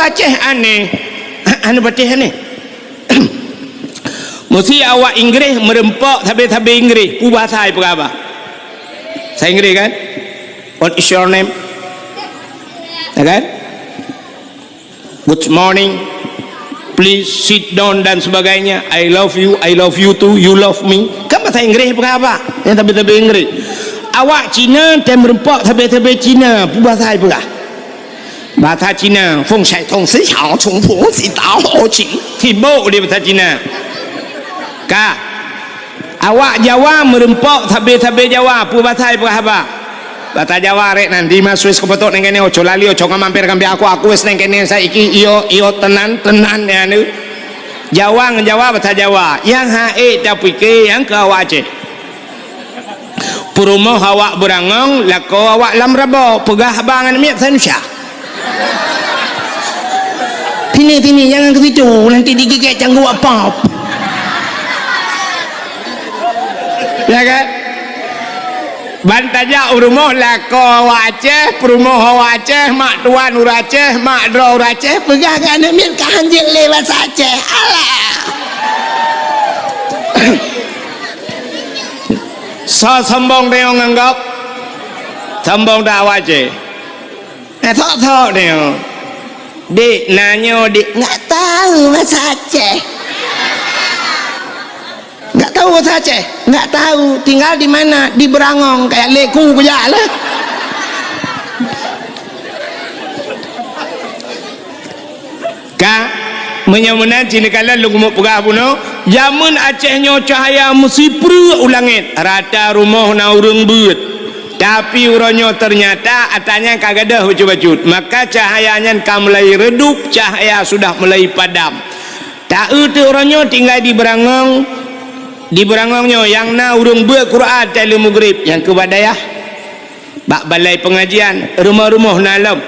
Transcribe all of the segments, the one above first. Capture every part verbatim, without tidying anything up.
Aceh aneh. Hana patéh aneh. Meusi awak Inggréh meureumpok sabé-sabé Inggréh. Peue bahasa ipeugah haba? Bahasa Inggréh kan? "What is your name?" Ya kan? "Good morning. Please sit down," dan sebagainya. "I love you, I love you too, you love me." Kan bahasa Inggréh ipeugah haba? Nyang sabé-sabé Inggréh. Awak Cina tem meureumpok sabé-sabé Cina. Peue bahasa ipeugah? Bahasa Cina, "Feng shai tong si hao chung pu si tao ho qing." Sibok di bahasa Cina. Ka. Awak Jawa meureumpok sabé-sabé Jawa, peue bahasa ipeugah haba? Bahasa Jawa rek nan, di ma Swiss kupeutôk neng kene, oco lali, oco ngamamper kambia aku, aku es neng kene saiki, iyo, iyo, tenan, tenan, ya, nu. Jawa ngon Jawa, bahasa Jawa. Nyang ha'ék tapike, nyang keu awak Aceh. Peurumoh awak beurangong, lakoe awak lam rabo, peugah haba ngon miet Indonesia. Sini, sini, jangan ke situ, nanti digigit cangguh apap. Ya kan? Ban tajak u rumoh lakoe awak Aceh, peurumoh awak Aceh, mak tuan ureueng Aceh, mak droe ureueng Aceh, peugah keu aneuk miet ka hanjeuet lé basa Aceh. Alah! Soe sombong tanyoe ngon gob? Sombong dak awak Aceh? Eh, sok-sok tanyoe. Dik, na nyoe, Dik, nggak tahu bahasa Aceh. Nggak tahu bahasa Aceh? Nggak tahu. Tinggal di mana? Di Beurangong. Kayak leku kujak lah. Ka, meunyoe meunan cit neukalon lôn keumeung peugah bunoe, jameun Aceh nyoe cahya meusipreuk u langét, rata rumoh na ureuëng beuet. Tapi uroe nyoe teunyata atra nyan ka gadôh bacut-bacut, maka cahya nyan ka mulai redup, cahya sudah mulai padam. Ta-eu teuk uroe nyoe tinggai di Beurangong, di Beurangong nyoe nyang na ureuëng beuet Quran watée lheueh mugrib, nyang keu bak dayah. Bak balai pengajian, rumoh-rumoh na lom.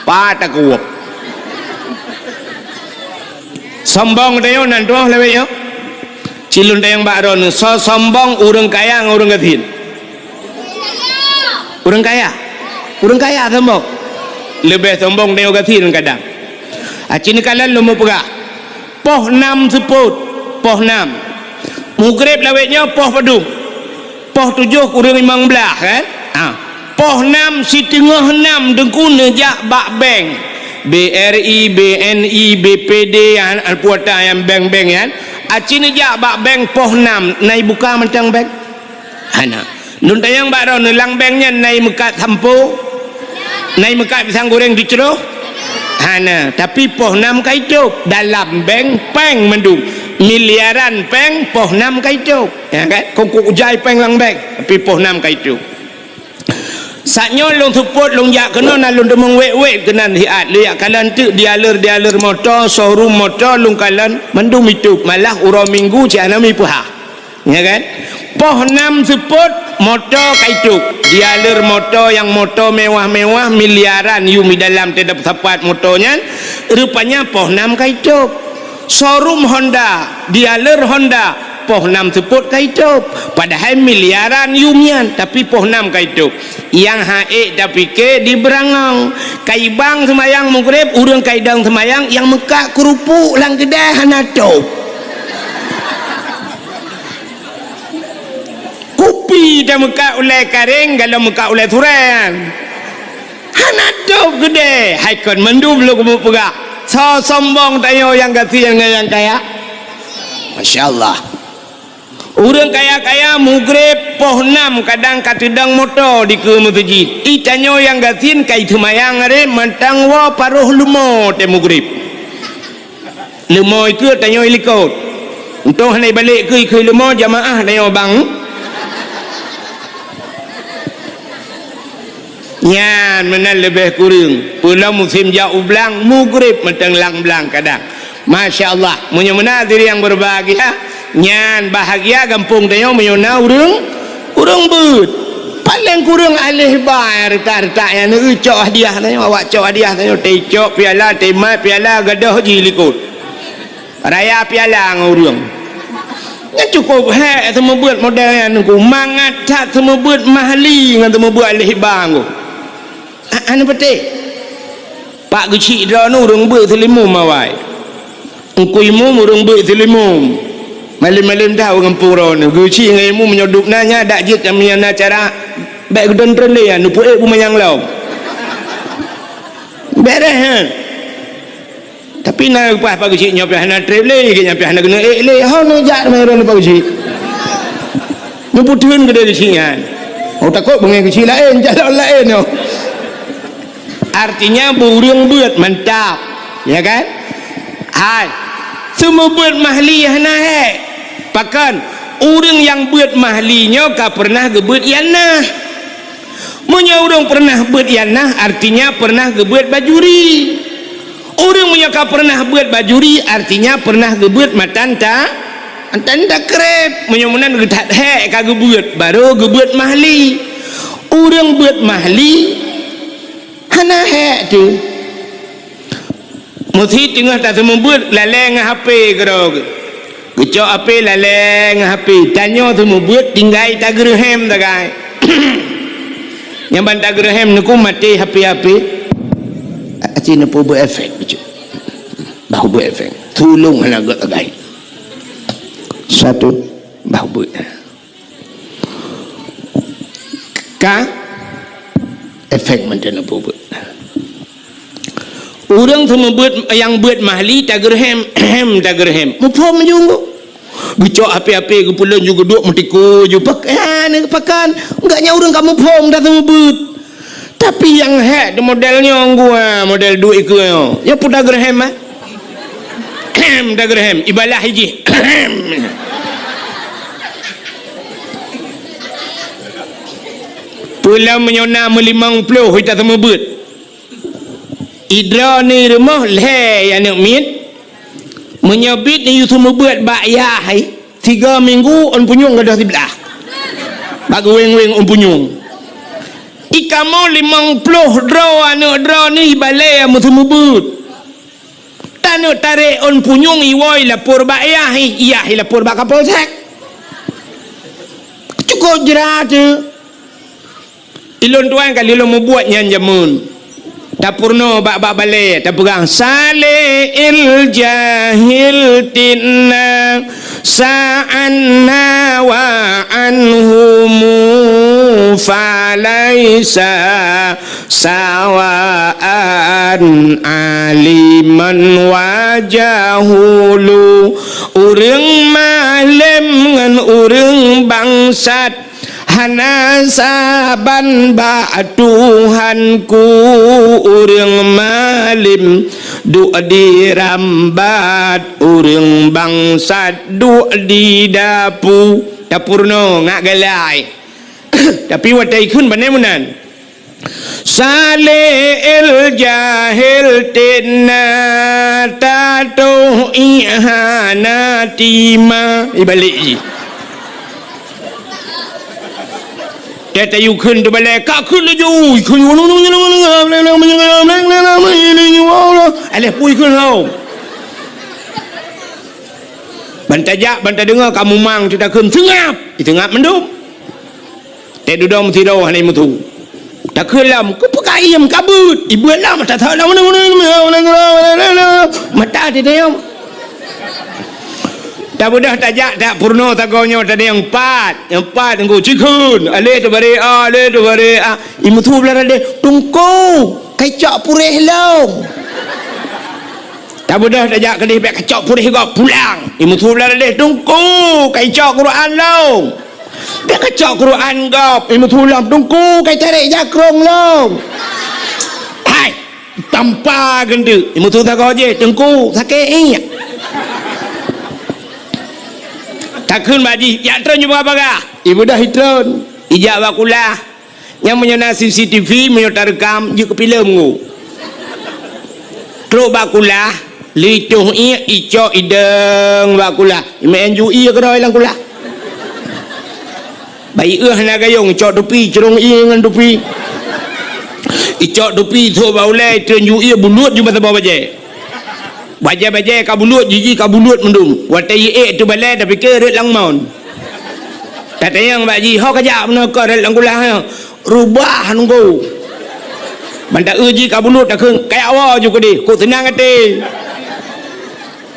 Pat takeuwok. Sombong tanyoe nan tuoh lawét nyoe. Cilun tayong bak droeneuh, soe sombong ureuëng kaya ngon ureuëng gasien? Ureuëng kaya. Ureuëng kaya sombong. Leubeh sombong tanyoe gasien kadang. Aci neukalon lôn meupeugah. Poh nam seupôt, poh nam. Mugreb lawét nyoe poh padum? Poh tujoh kureueng limong blaih, kan? Ha. Poh nam siteungoh nam Teungku neujak bak bank. B R I, B N I, B P D, an, an puata nyang bank-bank nyan. Aci neujak bak bank poh nam, na ibuka mantong bank? Hana. Lôn tanyong bak droeneuh, lam bank nyan na imeukat sampo? Na imeukat pisang goreng teucroh? Hana. Tapi poh nam ka itôb. Dalam bank péng mandum. Miliaran péng poh nam ka itôb. Ya kan? Kongkok ujai péng lam bank. Tapi poh nam ka itôb. Saat nyoe lôn seupôt, lôn jak keunoe, na lôn teumeung wét-wét keunan siat. Lôn jak kalon teuk dealer-dealer moto, showroom moto, lôn kalon mandum itôb. Malah uroe Minggu cit hana mipeuhah. Ya kan? Poh nam seupôt, moto ka itôb. Dealer moto nyang moto mewah-mewah, miliaran yum di dalam teuh sapat moto nyan. Rupanya poh nam ka itôb. Showroom Honda, dealer Honda, poh nam seupôt ka itôb. Padahai miliaran yum nyan, tapi poh nam ka itôb. Nyang ha'ék tapike di Beurangong. Ka ibang seumayang mugreb, ureuëng ka idong seumayang, nyang meukat keurupuk lam keudè hana tôb. Kupi tameukat ulée karéng, galom meukat ulée surée nyan. Hana tôb keudè, hai kon mandum lôn keumeung peugah. Soe sombong tanyoe nyang gasien ngon nyang kaya? Masya Allah. Ureuëng kaya-kaya mugreb poh nam kadang ka teudong moto dikeue meuseujid. I tanyoe nyang gasien ka iseumayang aré mantong woe paroh leumo teuh mugreb. Leumo ikeue tanyoe ilikot. Untông hana ibalek keue ikeue leumo jamaah tanyoe bang. Nyan meunan leubeh kureueng. Peulom musém jak u blang, mugreb mantong lam blang kadang. Masya Allah, meunyoe meunan hadirin yang berbahagia, nyan bahagia gampông tanyoe meunyoe na ureuëng, ureuëng beuet. Paleng kureueng aléh ba nyang reutak-reutak nyan, neucok hadiah tanyoe, awak cok hadiah tanyoe, teucok piala, teumat piala, gadôh jih likot. Raya piala ngon ureuëng. Nyan cukôp hék seumeubeuet model nyan Teungku. Mangat that seumeubeuet mahli ngon seumeubeuet aléh ba Teungku. A-, hana patéh. Pak Geuchik droeneuh ureuëng beuet seulimum awai. Teungku Imum ureuëng beuet seulimum. Malem-malem dah ureuëng gampông droeneuh. Geuchik ngon Imum meunyoe duek na nyan dak jeuet kami na cara bék geudon treun lé nyan, neupeuék beumanyang lom. Beres, ha? Tapi na leupah Pak Geuchik nyoe pih hana treb lé, nyan pih hana keuneuk ék lé. Ho neujak teuma droeneuh Pak Geuchik. Neupeutheun keudeh Geuchik nyan. Oh, takot beungéh Geuchik laén, jalan laén nyoe. Artinya, beu ureuëng beuet mantap, ya kan? Hai, seumeubeuet mahli hana hék. Pakon? Ureuëng nyang beuet mahli nyoe ka pernah geubeuet ianah. Meunyoe ureuëng pernah beuet ianah, artinya pernah geubeuet bajuri. Ureuëng meunyoe ka pernah beuet bajuri, artinya pernah geubeuet matan ta-, matan takreb. Meunyoe meunan geuthat hék ka geubeuet, barô geubeuet mahli. Ureuëng beuet mahli, hana hék teuh. Meusi teungoh taseumeubeuet lalée ngon H P keudroe geuh. Geucok H P lalée ngon H P. Tanyoe seumeubeuet tinggai tageureuhem sagai. Nyang ban tageureuhem neuku maté H P-H P. Aci neupeubuet efek bacut. Bah buet efek. Tulông hana gét sagai. Satu, bah buet. Ka efek mantong neupeubuet. Ureuëng seumeubeuet nyang beuet mahli tageureuhem, hem tageureuhem. Muphom ju ngon. Geucok H P-H P geupeulon ju geuduek meutikui ju pak-, eh, ni pakon. Enggak nyan ureuëng ka muphom dah seumeubeuet. Tapi nyang hék di model nyoe gua, model duek ikeue nyoe. Nyoe peue tageureuhem, ah? Hem, tageureuhem. Ibalah ijih. Peulom meunyoe na meulimong ploh ita seumeubeuet. Idroe ni rumoh lhée aneuk miet. Meunyoe bit ni yue seumeubeuet bak yah hai. Tiga minggu ôn punyueng gadôh siblah. Bak geuweng-weng ôn punyueng. Ikamoe limong ploh droe aneuk droe ni ibalée meuseumeubeuet. Taneuk tarek ôn punyueng iwoe ilapor bak yah, yah ilapor bak Kapolsek. Cukôp jrat teuh. Ilôn tuan ka lheueh lôn mubuet nyan jameun. Tapeurunoe bak-bak balée, tapeugah, "Saleh il jahil tinna sa'anna wa anhumu falaisa sawaan aliman wa jahulu." Ureuëng malem ngon ureuëng bangsat hana saban bak Tuhanku, ureuëng malem duek di rambat, ureuëng bangsat duek di dapu. Tapeurunoe ngat galai. Tapi watée ikheun bak nyan meunan. Saleh el jahel tena tatoh ihana tima. Ibalik ji. Teu tayue kheun teubalai, ka kheun laju. Kheun, alah pui kheun lom. Ban tajak, ban tadeungoe ka mumang teuh takheun, "Seungab!" Iteungab mandum. Teu dudoe meusidroe hana meusu. Takheun lom, "Keupeue ka iem ka beuet?" Ibeuet lom, mata that lom. Mata teuh tayong. Tabeudôh tajak, tapeurunoe sagoe nyoe tadi nyang pat. Nyang pat teungku, cikheun. Aleh teubarek a, aleh teubarek a. Imeusu blah radeh, "Teungku, kacok puréh lom." Tabeudôh tajak keudeh, bèk kacok puréh gob, pulang. Imeusu blah radeh, "Teungku, kacok Quran lom." Bèk kacok Quran gob, imeusu lom, "Teungku, katarek jakrong lom." Hai, tampa geundeuk. Imeusu sagoe jih, "Teungku, sakét iek." Takheun bak jih, "Jak treun ju bagah-bagah." Ibeudôh itreun, ijak bak kulah. Nyang meunyoe na C C T V, meunyoe tareukam, jeuet keu filem ngu. Trok bak kulah, lheuh itoh iek, icok idong bak kulah. Imeu'en ju iek keudroe lam kulah. Bak ieueh hana gayong, icok tupi, crông iek ngon tupi. Icok tupi, trok bak ulèe, itreun ju iek, bulut ju bak saboh bajèe. Bajèe-bajèe ka bulut, jiji ka bulut mandum. Watèe iék teubalèe, tapike rhot lam mon. Tatanyong bak jih, "Ho kajak meunoe keu rhot lam kulah nyoe?" "Reubah nunggu." Ban ta-eu jih ka bulut takheun, "Kayak woe ju keudeh, kok seunang até."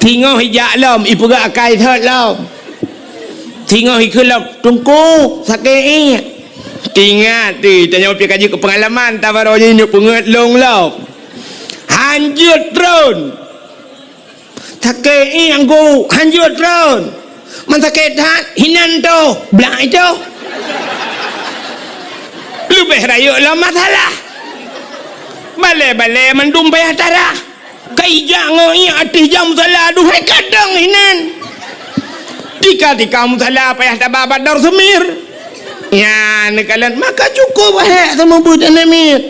Singoh ijak lom, ipeugah akai thot lom. Singoh ikheun lom, "Teungku, sakét iek." Teuingat teuh, tanyoe pih ka jeuet keu peungalaman, tabarô jih nyoe peungeut lôn lom. Hanjeuet tron. Sakét iek Teungku, hanjeuet tron. Man sakét that, hinan toh, blah itoh. Leubeh rayeuk lom masalah. Balée-balée mandum payah tarah. Ka ijak ngon iek ateueh jam musala, aduhai kadang hinan. Tika-tika musala payah taba bak dor seumir. Nyan neukalon, maka cukup hék seumeubeuet aneuk miet.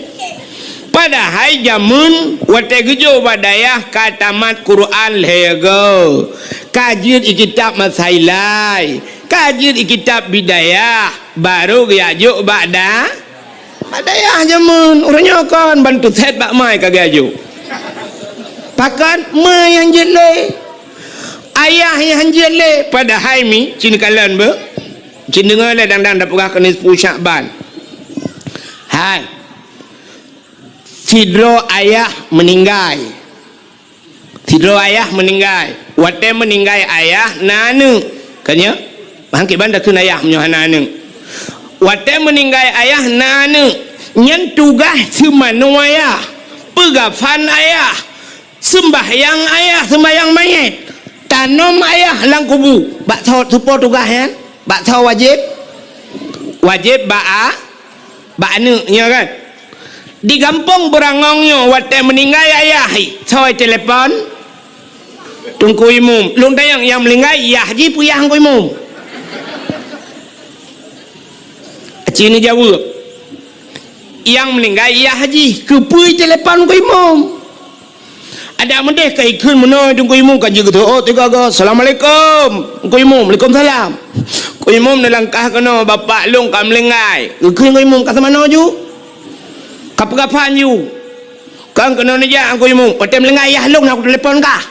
Padahai jameun watée geujok bak dayah ka tamat Quran lhée goe, ka jeuet i kitab Masailai, ka jeuet i kitab Bidayah, barô geujak jok bak da-, bak dayah jameun. Uroe nyoe kon bantu set bak mai ka geujak jok. Pakon ma nyang jeuet lé, ayah nyang jeuet lé, padahai mi, ci neukalon beuh. Ci deungoe lé dang-dang tapeugah keuneuk siplôh Syakban. Hai. Sidroe ayah meuninggai. Sidroe ayah meuninggai. Watée meuninggai ayah na aneuk. Ka nyoe, han kiban takheun ayah meunyoe hana aneuk. Watée meuninggai ayah na aneuk. Nyan tugaih seumanoe ayah. Peugafan ayah. Seumbahyang ayah, seumbahyang manyét. Tanom ayah lam kubu. Bak soe tupo tugaih nyan? Bak soe wajéb? Wajéb bak a-, bak aneuk nyoe kan? Di gampông Beurangong nyoe watée meuninggai ayah, soe telepon? Teungku Imum. Lôn tanyong nyang meuninggai yah jih peue yah Teungku Imum? Ci neujaweueb. Nyang meuninggai yah jih, keupeue telepon Teungku Imum? Adak meudeh ka ikheun meunoe Teungku Imum ka jeuet geuteuôt tiga ga, "Assalamualaikum." Teungku Imum, "Waalaikumsalam." Teungku Imum neulangkah keunoe, "Bapak lôn ka meulinggai." Geukheun Teungku Imum, "Ka seumanoe ju? Ka peugafan ju?" "Kon keunoe neujak Teungku Imum, watée meulinggai yah lôn na kutelepon kah."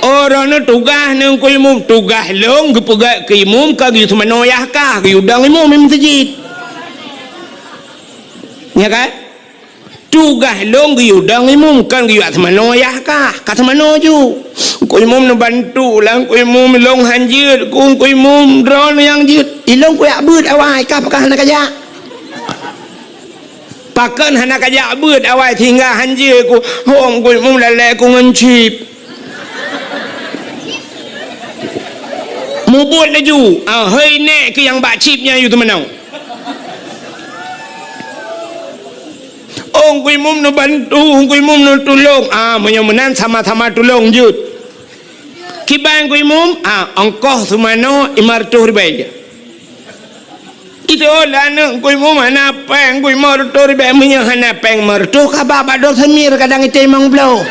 Oh, droeneuh tugaih Teungku Imum, tugaih lôn geupeugah keu Imum ka geuyue seumanoe yah kah, geuyue dong Imum di meuseujid. Nya kan? Tugaih lôn geuyue dong Imum, kon geuyue seumanoe yah kah, ka seumanoe ju. Teungku Imum neubantu lah, Teungku Imum lôn han jeuet, Teungku Imum droeneuh nyang jeuet. Ilôn kujak beuet awai, kah pakon hana kajak? Pakon hana kajak beuet awai sehingga han jeuet Teungku? Hom Teungku Imum lalée Teungku ngon chip. Mubuet laju, ah, hei nèk keu nyang bak chip nyan yue teumanoe. Oh, Teungku Imum neubantu, Teungku Imum neutulông. Ah, meunyoe meunan sama-sama tulông jeuet. Kiban Teungku Imum, ah, ongkoh seumanoe lima reutôh ribèe. Itu lah aneuk Teungku Imum hana péng, Teungku Imum reutôh ribèe, meunyoe hana péng lima reutôh ka ba bak dor seumir kadang item limong ploh.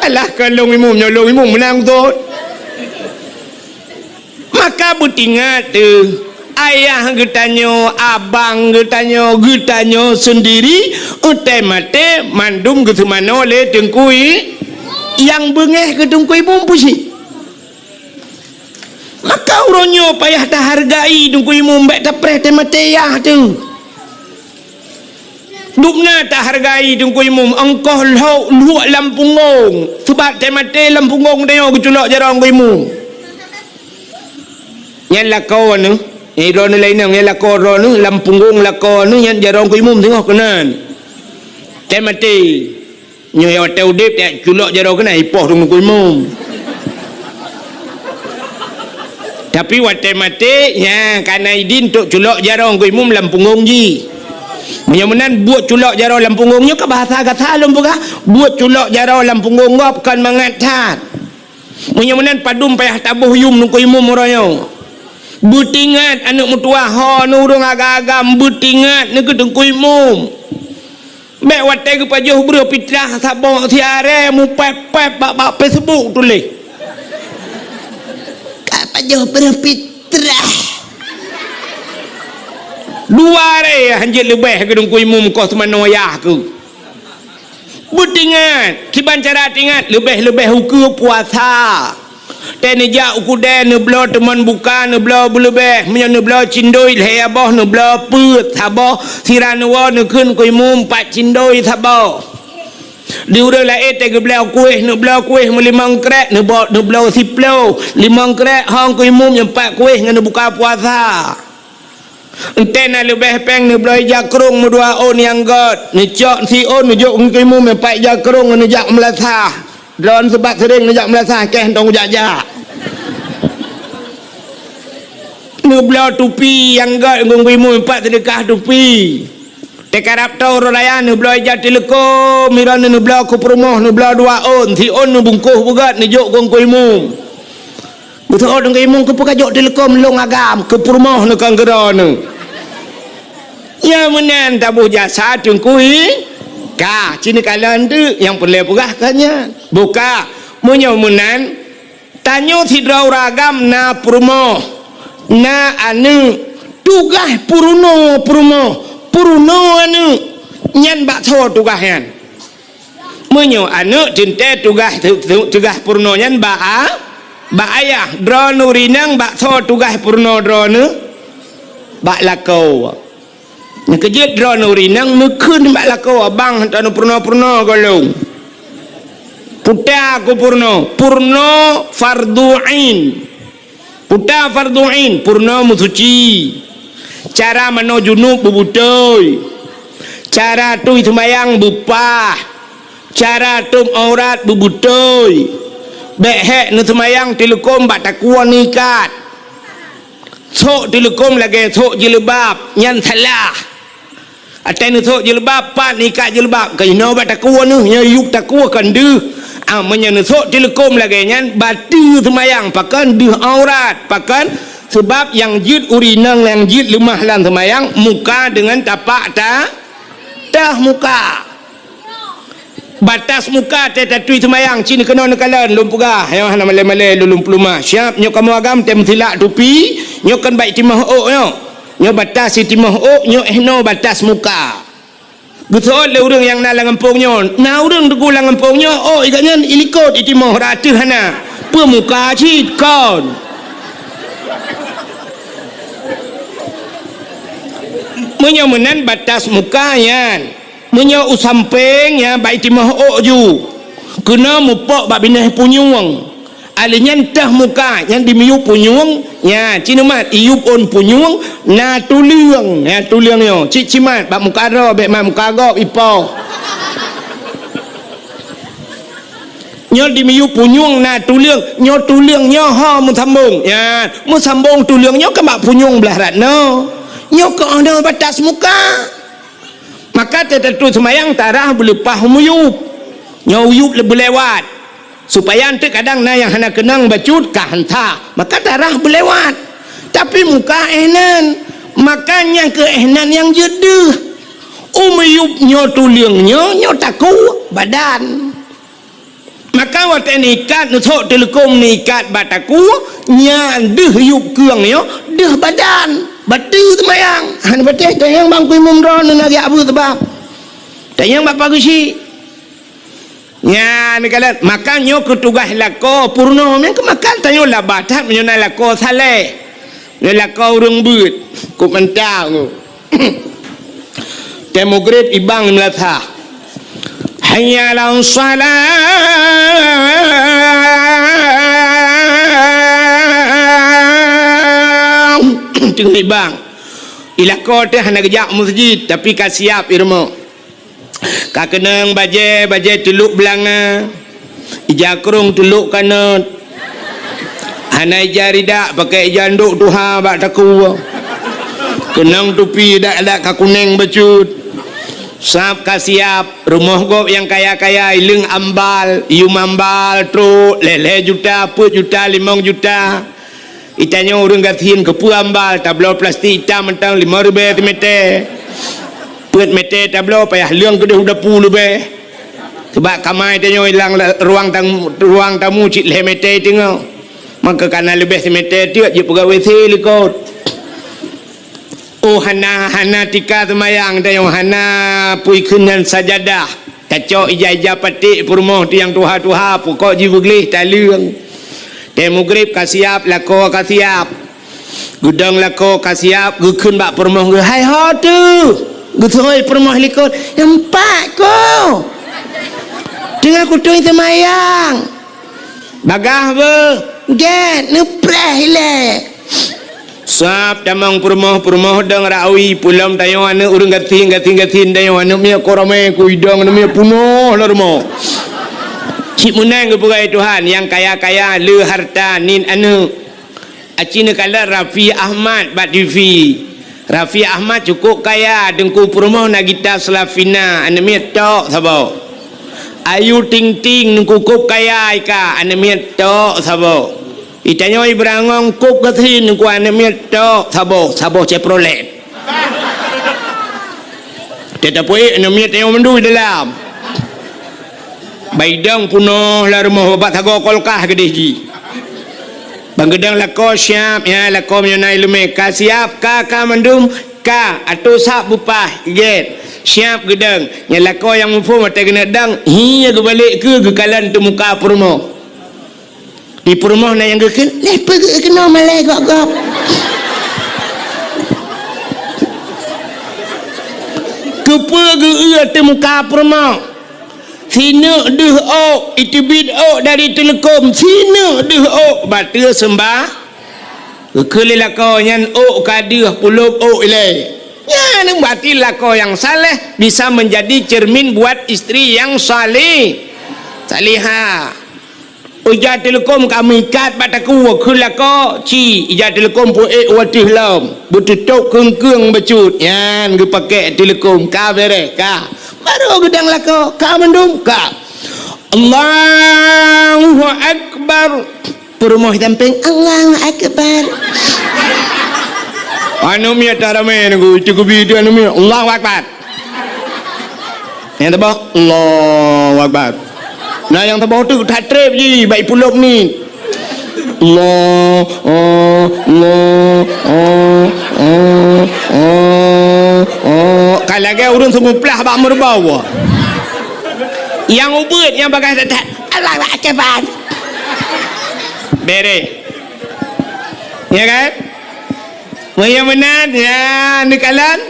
Alah, kon lôn Imum, nyoe lôn Imum meunan tôt. Maka beutingat teuh, ayah geutanyoe, abang geutanyoe, geutanyoe seundiri, watèe maté mandum geuseumanoe lé Teungku I-, nyang beungéh keu Teungku Imum peue cit. Maka uroe nyoe payah tahargai Teungku Imum, bèk tapreh teuh maté yah teuh. Dubna tahargai Teungku Imum, ongkoh lhok luek lam punggong. Sabab watèe maté lam punggong tanyoe geuculok jaroe Teungku Imum. Nyan lakoe neuh, nyan droeneuh laén nyan, nyan lakoe droeneuh, lam punggong lakoe neuh nyan jaroe Teungku Imum singoh keunan. Watèe maté. Nyoe watèe udép, taculok jaroe keunan, ipoh Teungku Imum. Tapi watèe maté, nyan ka na idin untuk culok jaroe Teungku Imum lam punggong jih. Meunyoe meunan buet culok jaroe lam punggong nyoe ka bahasa gata lôn peugah, buet culok jaroe lam punggong gob kon mangat that. Meunyoe meunan padum payah taboh yum Teungku Imum uroe nyoe. Beutingat aneuk meutuwah ho neuh ureueng agam-agam, beutingat neuh keu Teungku Imum. Bèk watèe geupajoh breuh pitrah saboh siaré mupép-pép bak, bak Facebook tuléh. Ka pajoh breuh pitrah. Dua aré hanjeuet leubeh keu Teungku Imum koh seumanoe yah keuh. Beutingat, kiban cara tingat, leubeh-leubeh ukeue puasa. Teuh neujak u keudè, neubloe teumon buka, neubloe beuleubeh, meunyoe neubloe cindoi lhèe boh, neubloe peuet saboh, sira neuwoe neukheun keu imum pat cindoi saboh. Di ureueng laén teuh geubloe kueh, neubloe kueh meulimong krek, neubo-, neubloe siploh, limong krek hong keu imum nyang pat kueh ngon neubuka puasa. Enteuk na leubeh péng neubloe ija krông meudua ôn nyang gèt, neucok siôn neujok ngon keu imum nyang pat ija krông ngon neujak meulasah. Droeneuh seubab seuréng neujak meulasah, kèe hana jak-jak. Neubloe tupi nyang gèt ngon keu imum nyang pat seudeukah tupi. Teukarab tô uroe raya neubloe ija teuleukom, droeneuh neubloe keu peurumoh, neubloe dua ôn, siôn neubungkôh beugèt neujok ngon keu imum. Beutôi deungon imum keupeue ka jok teuleukom lôn agam keu peurumoh neu keu droeneuh. Nyan meunan taboh jasa teungku i ka, ci neukalon teuk nyang peureulèe peugah ka nyan. Buka, meunyoe meunan, tanyoe sidroe ureueng agam na peurumoh, na aneuk, tugaih peurunoe peurumoh, peurunoe aneuk, nyan bak soe tugaih nyan? Meunyoe aneuk teuntèe tugaih, tu-, tu-, tugaih peurunoe nyan bak a-, bak ayah. Droeneuh ureueng inong bak soe tugaih peurunoe droeneuh? Bak lakoe. Nyang keujeuet droeneuh ureueng inong neukheun bak lakoe, "Abang, hana peurunoe-peurunoe goh lom." Peue ta keu peurunoe? Peurunoe fardhu ain. Peue ta fardhu ain? Peurunoe meusuci. Cara manoe junub beubeutôi. Cara atoe seumayang beupah. Cara tôb aurat beubeutôi. Bèk hèk neuseumayang teuleukom bak takue neuikat. Sôk teuleukom lagèe sôk jilbab, nyan salah. Watèe neusôk jilbab, pat neuikat jilbab, keunoe bak takue neuh, nyoe yup takue kon deuh. Ah, meunyoe neusôk teuleukom lagèe nyan, bateue seumayang, pakon deuh aurat, pakon? Seubab nyang jeuet ureueng inong nyang jeuet leumah lam seumayang, muka deungon tapak ta-, teuh muka. Batas muka teuh tatui seumayang, ci neukeunong neukalon, lôn peugah, nyoe hana malèe-malèe lôn, lôn peuleumah. Siap, nyoe kamoe agam teuh meusilak tupi, nyoe kon bak itimoh ôk nyoe. Nyoe batas itimoh ôk, nyoe eh noe batas muka. Geuseuôt lé ureueng nyang na lam gampông nyoe. Na ureueng teungku lam gampông nyoe, ôk i gobnyan ilikot itimoh, rata hana. Peue muka cit kon. Meunyoe meunan batas muka nyan. Meunyoe u sampéng, nyan bak itimoh ôk ju. Keunoe mupok bak binéh punyueng. Alèh nyan teuh muka, nyan dimiyup punyueng, nyan, ci neumat, iyup ôn punyueng, na tuleueng, na tuleueng nyoe. Cit cimat, bak muka droe, bèk mat muka gob, ipoh. Nyoe dimiyup punyueng na tuleueng, nyoe tuleueng nyoe ho meusambong. Nyan, meusambong tuleueng nyoe keu bak punyueng blah rat nyoe. Nyoe keuh nyoe batas muka. Maka teutatui seumayang tarah beuleupah u miyup. Nyoe u yup le-, beulewat. Supaya eunteuk kadang na nyang hana keunong bacut ka hanta. Maka tarah beulewat. Tapi muka eh nan. Maka nyang keu eh nan nyang jeuet deuh. U miyup nyoe tuleueng nyoe, nyoe takue badan. Maka watèe neuikat, neusôk teuleukom neuikat bak takue, nyan deuh yup keueng nyoe, deuh badan, bateue seumayang. Hana patéh, tanyong bak keu imum droeneuh na geujak beuet sabab. Tanyong bak pageusyi. Nyan neukalon, maka nyoe keu tugaih lakoe peurunoe, meunan keu maka tanyoe laba that meunyoe na lakoe saleh. Nyoe lakoe ureueng beuet, kok mantong. Teuh mugrib ibang meulasah. Hayya 'alas shalah. Teungoh ibang. I lakoe teuh hana geujak meuseujid, tapi ka siap i rumoh. Ka keunong bajèe, bajèe teulôk beulanga, ija krông teulôk kanot. Hana ija ridak, pakai ija ndok tuha bak takue. Keunong tupi dak-dak ka kunèng bacut. Sab ka siap, rumoh gob nyang kaya-kaya, ileueng ambal, yum ambal, trok, lhèe-lhèe juta, peuet juta, limong juta. Itanyoe ureueng gasien keupeue ambal, tabloe plastik itam mantong limong ribèe simeter. Peuet meter tabloe payah leueng keudeh u dapu leubeh. Seubab kama itanyoe ilang la-, ruang tamu, ruang tamu cit lhèe meter teungoh. Maka kana leubeh simeter teuk jeuet peugah W C likot. Oh, hana, hana tika seumayang tanyoe, hana pui keunan sajadah. Tacok ija-ija paték peurumoh tu nyang tuha-tuha, pukok jibeugleh taleueng. Watèe mugreb ka siap, lakoe ka siap. Geudong lakoe ka siap, geukheun bak peurumoh geuh, "Hai ho teuh?" Geuseuôt peurumoh likot, "Nyan pat ko. Teungoh kutôi seumayang." "Bagaih beuh." "Gèt, neupreh ilèe." Sab tamong peurumoh, peurumoh dong rawi, pulom tanyoe aneuk ureueng gasien, gasien-gasien tanyoe aneuk miet, ko ramè ku idong aneuk miet, peunoh lam rumoh. Cit meunan geupeugah Tuhan, nyang kaya-kaya le harta, niet aneuk. Aci neukalon Raffi Ahmad bak T V. Raffi Ahmad cukôp kaya, Teungku peurumoh na gita Slavina, aneuk miet tok saboh. Ayu Ting Ting, Teungku kôb kaya ika, aneuk miet tok saboh. Itanyoe Ibrangong kôb gasien, Teungku aneuk miet tok saboh, saboh Chevrolet. Teutap peuék aneuk miet tanyoe mandum dalam. Bak idong peunoh lam rumoh, bak sagoe kulkas keudéh jih. Ban geudong lakoe siap, nyan lakoe meunyoe na ileumèe ka siap, ka, ka mandum ka, atô sab beupah, gèt. Siap geudong. Nyan lakoe nyang muphom watèe keuneuk dong, hi geubalek keu geukalon teumuka peurumoh. Di peurumoh na nyang geukheun, "Lé peugeuh keunoe malèe gop-gop." Keupeue geu-eu ateueh muka peurumoh? Sineuk deuh ôk, iteubiet ôk dari teuleukom, sineuk deuh ôk, bateue seumbah. Geukheun lé lakoe nyan ôk ka deuh, pulop ôk ilèe. Nyan berarti lakoe nyang saleh bisa menjadi cermin buat istri yang saleh, salihah. Ija teuleukom ka meuikat bak takue, kheun lakoe, ci, ija teuleukom peuék u ateueh lom, beututôb keung-keung bacut, nyan geupakèk teuleukom, ka bèrèh, ka. Barô geudong lakoe, ka mandum, ka. Allahu Akbar. Peurumoh sampéng, Allahu Akbar. Aneuk miet taramè nunggu, itu kubi itu aneuk miet, Allahu Akbar. Nyang saboh, Allahu Akbar. Nah, nyang saboh tu that trép jih, bak ipulop ni. Allah, oh, Allah, oh, oh, oh, oh. Ka lagèe ureueng seumuplah bak meuruba. Nyang ubit, nyang bagaih that-that, Allahu Akbar. Bèrèh. Ya kan? Meunyoe meunan, ya, neukalon.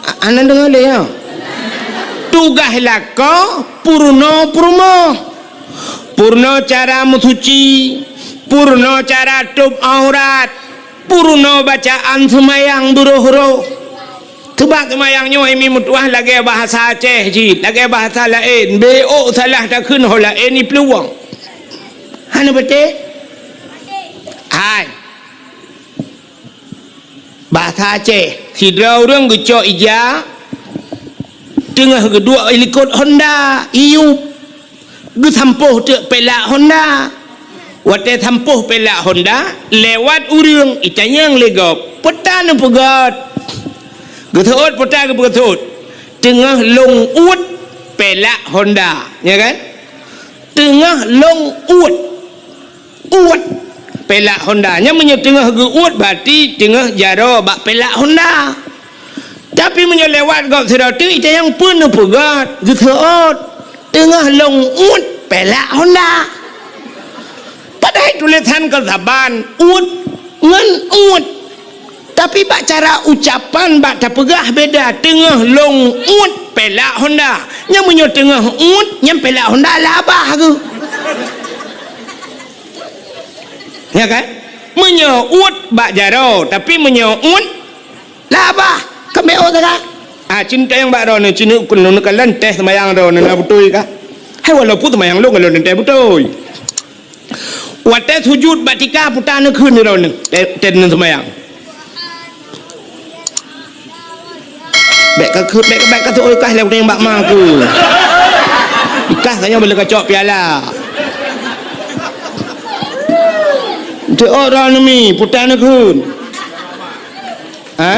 A-, hana deungoe lé, ya. Tugaih lakoe peurunoe peurumoh. Peurunoe cara meusuci, peurunoe cara tôb aurat, peurunoe bacaan seumayang beuroh-roh. Seubab seumayang nyoe, mi meutuah lagèe bahasa Aceh cit, lagèe bahasa laén, beu ôk salah takheun ho laén iplueng. Hana patéh? Hai. Bahasa Aceh, sidroe ureueng geucok ija, teungoh geuduek likot honda, iyup, geusampôh teuk pelak honda. Watèe sampôh pelak honda, lewat ureueng, itanyong lé gob, "Peue ta neupeugöt?" Geuseuôt peue ta geupeugöt, "Teungoh lôn uet pelak honda," nya kan? "Teungoh lôn uet." Uet pelak honda. Nyan meunyoe teungoh geuuet, berarti teungoh jaroe bak pelak honda. Tapi meunyoe lewat gob sidroe teuk, itanyong, "Peue neupeugöt?" Geuseuôt, "Teungoh lôn uet pelak honda." Padahai tulésan kon saban, uet ngon uet. Tapi bak cara ucapan, bak tapeugah beda, teungoh lôn uet pelak honda. Nyan meunyoe teungoh uet, nyan pelak honda labah geuh. Ya kan? Meunyoe uet bak jaroe, tapi meunyoe uet labah, keumbéh ôk sagai. Ah, cin tayang bak droeneuh, cin ukun lôn kalon teh seumayang droeneuh na beutôi kah? Hai, walaupun seumayang lôn, lôn teh beutôi. Watèe sujut bak tika, peue ta neukheun droeneuh, teuh, teuh neuseumayang. Bèk ka kheun, bèk, bèk ka teuôt kah lé ureueng bak ma ku. Ikah tanyoe beu lé kacok piala. Teuôt droeneuh mi, peue ta neukheun. Ha?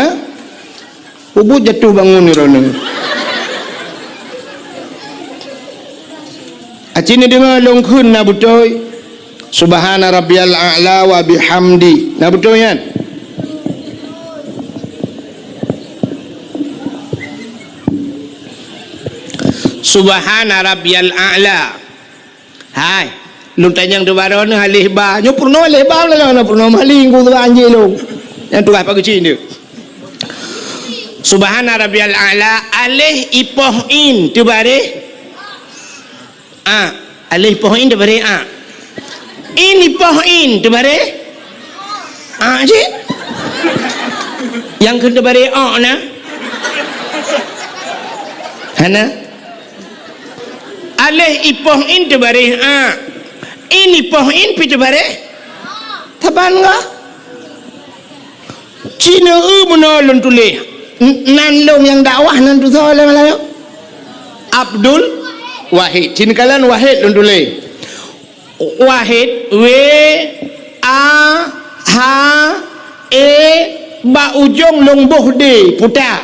Ubit jatuh bangun droeneuh. Aci neudeungoe lôn kheun na beutôi. Subhana rabbiyal a'la wa bihamdi. Na beutôi nyan? Subhana rabbiyal a'la. Hai. Lôn tanyong teubarô neuh aléh ba. Nyoe peurunoe aléh ba lôn, nyoe peurunoe maling ku tuan jih lôn. Nyang tugaih pageucin dia. Subhana rabbiyal a'la, aléh ipoh in teubareh a. Aléh ipoh in teubareh a. In ipoh in teubareh a cit. Nyang keu teubareh o na. Hana. Aléh ipoh in teubareh a. In ipoh in pi teubareh. Saban gah. Cina eu meunoe lôn tuléh. N-, nan lôn nyang dakwah nan tusoe lé Malayu. Abdul Wahid. Cina kalon Wahid lôn tuléh. Wahid, W, A, H, E, bak ujong lôn boh D, puta.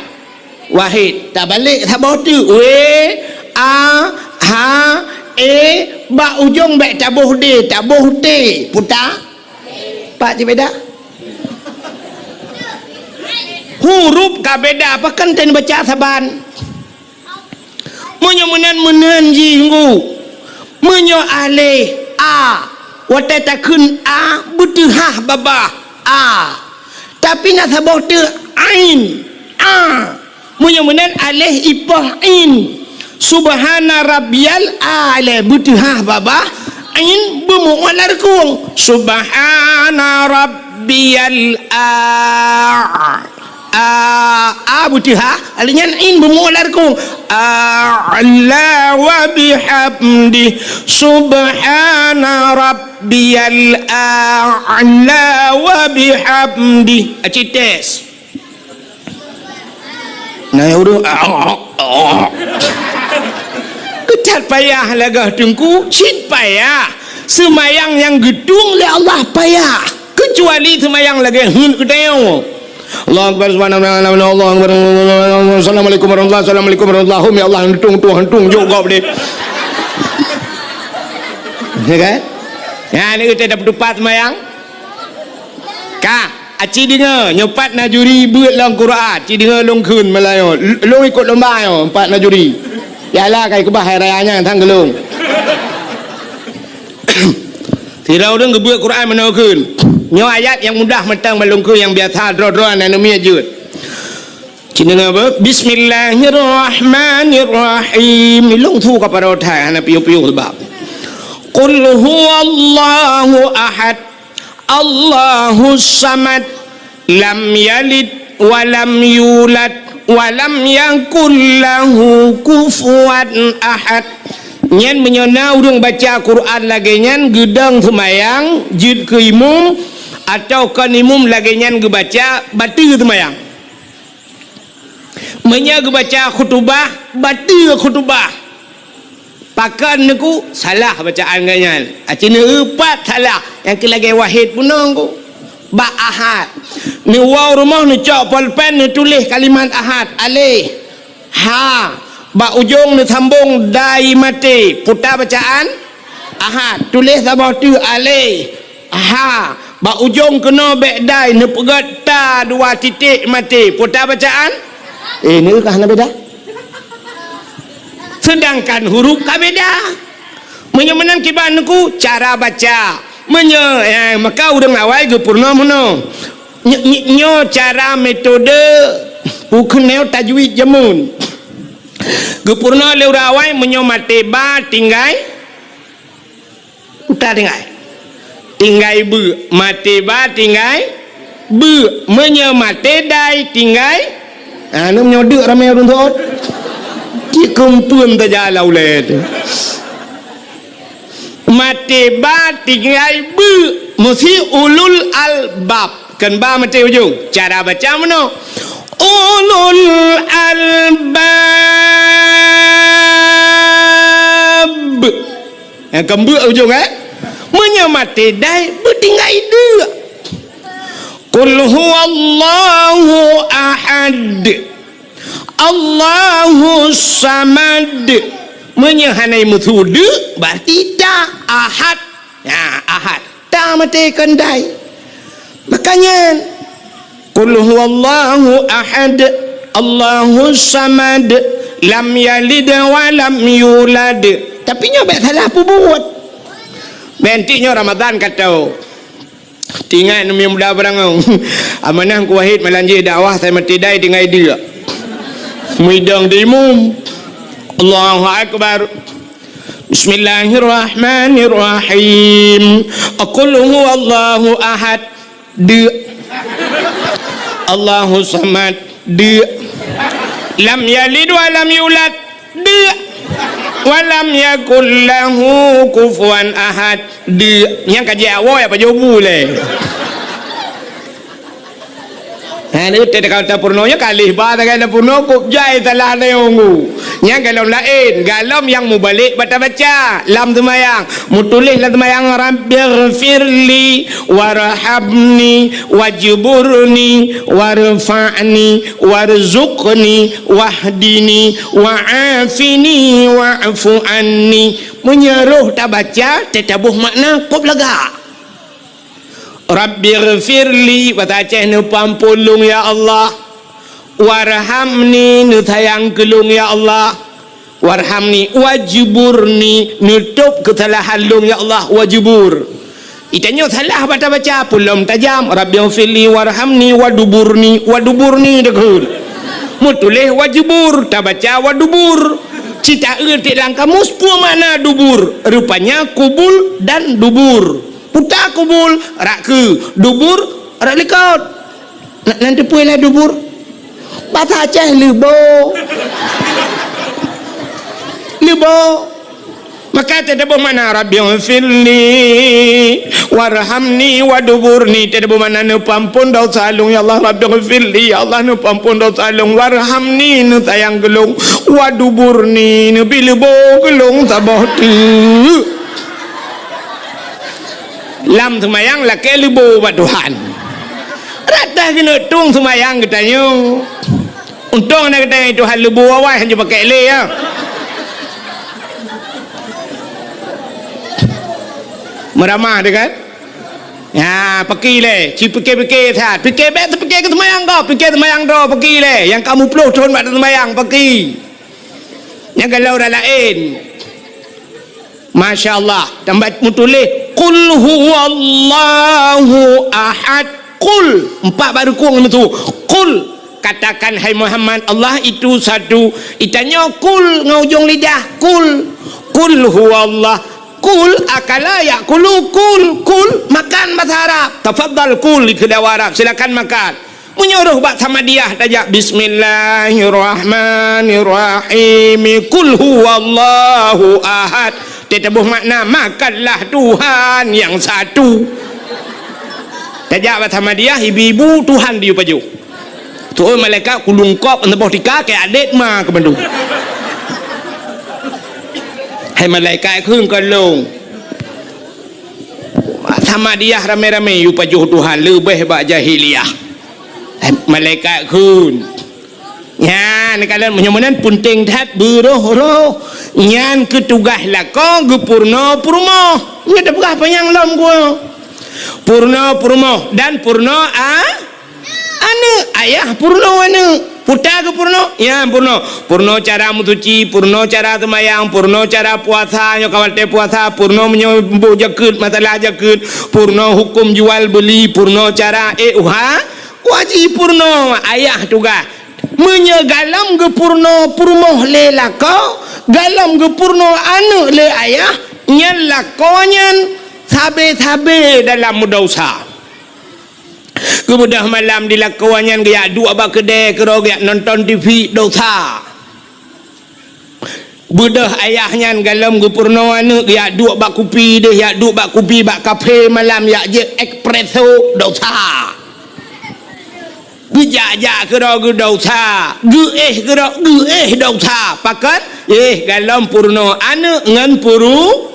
Wahid, tabalek saboh teuk. W, A, H, E, bak ujong bèk taboh D, taboh T, puta. Pat cit beda? Huruf ka beda, pakon tan baca saban. Meunyoe meunan, meunan jih ngu. Meunyoe aléh a, watèe takheun a, beuteuhah babah a. Tapi na saboh teuk ain, a. Meunyoe meunan aléh ipoh in. Subhana rabbiyal a'la, beuteuhah babah in beumu'alah reukung. Subhana rabbiyal a. A, a beuteuhah, aléh nyan in beumu'alah reukung. A'la wa bihamdi. Subhana rabbiyal a'la wa bihamdi. Aci tes. Nah, ya udah. Keutat payah lagèe teungku, cit payah. Seumayang nyang geutueng lé Allah payah. Keucuali seumayang lagèe heuet geutanyoe. Allahu Akbar, subhanallah, Allahu Akbar. Assalamualaikum warahmatullahi, assalamualaikum warahmatullahi. Ya Allah, hantung, tuh, hantung, jok gob deh. Ya kan? Ya, ni kita dapat tupat seumayang. Ka, aci deungoe, nyoe pat na juri beuet lam Quran, ci deungoe lôn kheun Malayu. L-, lôn ikot lomba nyoe, pat na juri. Ya Allah, kai keubah hai raya nyan, sang geulong. Sidroe ureueng geubeuet Quran meunoe kheun. Nyoe ayat nyang mudah mantong, ban lôn kheun nyang biasa droe-droe aneuk miet jeuet. Ci deungoe beuh, Bismillahirrahmanirrahim. Ilong su ka padahai hana piôh-piôh sebab. Qul huwallahu ahad. Allahus samad. Lam yalid wa lam yulad wa lam yakul lahu kufuwan ahad. Nyan meunyoe na ureueng baca Quran lagèe nyan geudong seumayang, jeuet keu imum, atawa kon imum lagèe nyan geubaca, bateue seumayang. Meunyoe geubaca khutubah, bateue khutubah. Pakon neuku salah bacaan geuh nyan. Aci neueu pat salah, nyang keu lagèe Wahid bunoe ku. Bak ahad. Neuwoe rumoh neucok polpen neutuléh kalimat ahad, aléh, ha, bak ujong neusambong dai maté, puta bacaan ahad. Tuléh saboh teuk, aléh, ha, bak ujong keunoe bèk dai neupeugèt ta dua titik maté. Peue ta bacaan? Eh, neu ka hana beda. Seudangkan huruf ka beda. Meunyoe meunan kiban neuku cara baca. Meunyoe, eh, maka ureueng awai geupeurunoe meunoe. Ny-, ny-, nyoe cara metode ukeuneu tajwid jameun. Geupeurunoe lé ureueng awai meunyoe maté ba tinggai Uta tinggai. Tinggai beuek. Maté ba tinggai beuek. Meunyoe maté dai tinggai. Ah, nyoe meunyoe deuk ramé ureueng thot. Cit keumpeuen tajak lam ulèe teuh. Maté ba tinggai beuek. Meusi ulul albab. Kan ba maté ujong. Cara baca meunoe. Ulul albab. Nyang keumbeuek ujong, eh? Meunyoe maté dai, beutinggai deuk. Qul huwallahu ahad. Allahus samad. Meunyoe hana meusu deuk, berarti ta ahad. Nah, ahad. Ta maté kon dai. Makanya, Qul huwallahu ahad, Allahus samad, lam yalid wa lam yulad. Tapi nyoe bèk salah peubuet. Bèk enteuk nyoe Ramadan ka tô. Teuingat neumi muda beurangông. Amanah Teungku Wahid malam jih dakwah, sai maté dai tinggai deuk. Meudong di imum. Allahu Akbar. Bismillahirrahmanirrahim. Qul huwallahu ahad. Deuk. Allahus samad. Deuk. Lam yalid wa lam yulad. Deuk. Wa lam yakul lahu kufuwan ahad. Deuk. Nyang ka jeuet awai apa jobu lé. Ha, ni teuka tapeurunoe nyoe ka lheuh ba tagai tapeurunoe, kok jai salah neunggu. Nyang golom laén, golom nyang mubalek bak tabaca lam seumayang. Mutuléh lam seumayang, "Rabbighfirli warhamni wajburni warfa'ni warzuqni wahdini wa'afini wa'fu anni." Meunyoe roh tabaca, teutabôh makna kôb lagak. Rabbighfirli, basa Aceh, neupeuampôn lôn ya Allah. Warhamni, neusayang keu lôn ya Allah. Warhamni, wajburni, neutôb keusalahan lôn ya Allah, wajbur. Itanyoe salah bak tabaca, peue lom tajam, Rabbighfirli warhamni waduburni, waduburni deukeue. Mutuléh wajbur, tabaca wadubur. Cit taeu tiek lam kamus peue makna dubur. Rupanya kubul dan dubur. Puta kubul, rot keue, dubur, rot likot. Na, na teupeue lah dubur? Basa Aceh leubo. Leubo. Maka teutabôh makna, "Rabbighfirli warhamni waduburni." Teutabôh makna, "Neupeuampôn desya lôn, ya Allah, Rabbighfirli, ya Allah, neupeuampôn desya lôn, warhamni, neusayang keu lôn, waduburni, neubi leubo keu lôn saboh teuk." Lam seumayang lakée leubo bak Tuhan. Rata keuneuk tueng seumayang geutanyoe. Untông na geutanyoe Tuhan leubo awai, hana pakai lé, ya. Meuramah deh kan? Ya, paki lé, ci pike-pike that. Pike bèk teupike keu seumayang kau, pike seumayang droe, paki lé. Nyang ka muploh thon bak seumayang, paki. Nyang galau ureueng laén. Masya Allah. Tambah mutuléh, "Qul huwallahu ahad." Qul. Empat baru kong itu. "Qul." Katakan, hai Muhammad, Allah itu satu. Itanyoe qul ngon ujong lidah. Qul. Qul huwallah. Qul akala ya'kulu. Qul. Qul. Makan bahasa Arab. Tafadhal kul di kedai Arab. Silakan makan. Meunyoe roh bak Samadiyah tajak, "Bismillahirrahmanirrahim. Qul huwallahu ahad." Teutabôh makna, "Makanlah Tuhan yang satu." Tajak bak Samadiyah, ibu-ibu, Tuhan di pajoh. Tuh malaikat kulungkop, neuboh tika, keu adet ma keu bandum. Hai malaikat, kheun ka lôn. Samadiyah ramé-ramé, yue pajoh Tuhan, leubeh bak jahiliyah. Eh, malaikat kheun. Nyan, kalau meunyoe meunan penting that, beuroh-roh. Nyan keu tugaih lakoe geupeurunoe peurumoh. Nyoe tapeugah panyang lom geuh. Peurunoe peurumoh dan peurunoe a-, aneuk. Ayah peurunoe aneuk. Puta geupeurunoe, nyan peurunoe. Peurunoe cara meusuci, peurunoe cara seumayang, peurunoe cara puasa, nyoe ka watée puasa, peurunoe meunyoe boh jakeuet, masalah jakeuet, peurunoe huköm jual beuli, peurunoe cara, eh, uha, Wajib peurunoe ayah tugaih. Meunyoe galom geupeurunoe peurumoh lé lakoe, galom geupeurunoe aneuk lé ayah, nyan lakoe nyan sabe-sabe dalam meudesya. Keumudian malam di lakoe nyan geujak duek bak keudè keudroe geujak nonton T V, desya. Beudôh ayah nyan galom geupeurunoe aneuk, jak duek bak kupi deh, jak duek bak kupi bak kafe malam, jak jép espresso, desya. Geujak-jak keudroe geuh desya, geuéh keudroe geuéh desya. Pakon? Eh, galom peurunoe aneuk ngon peuru-,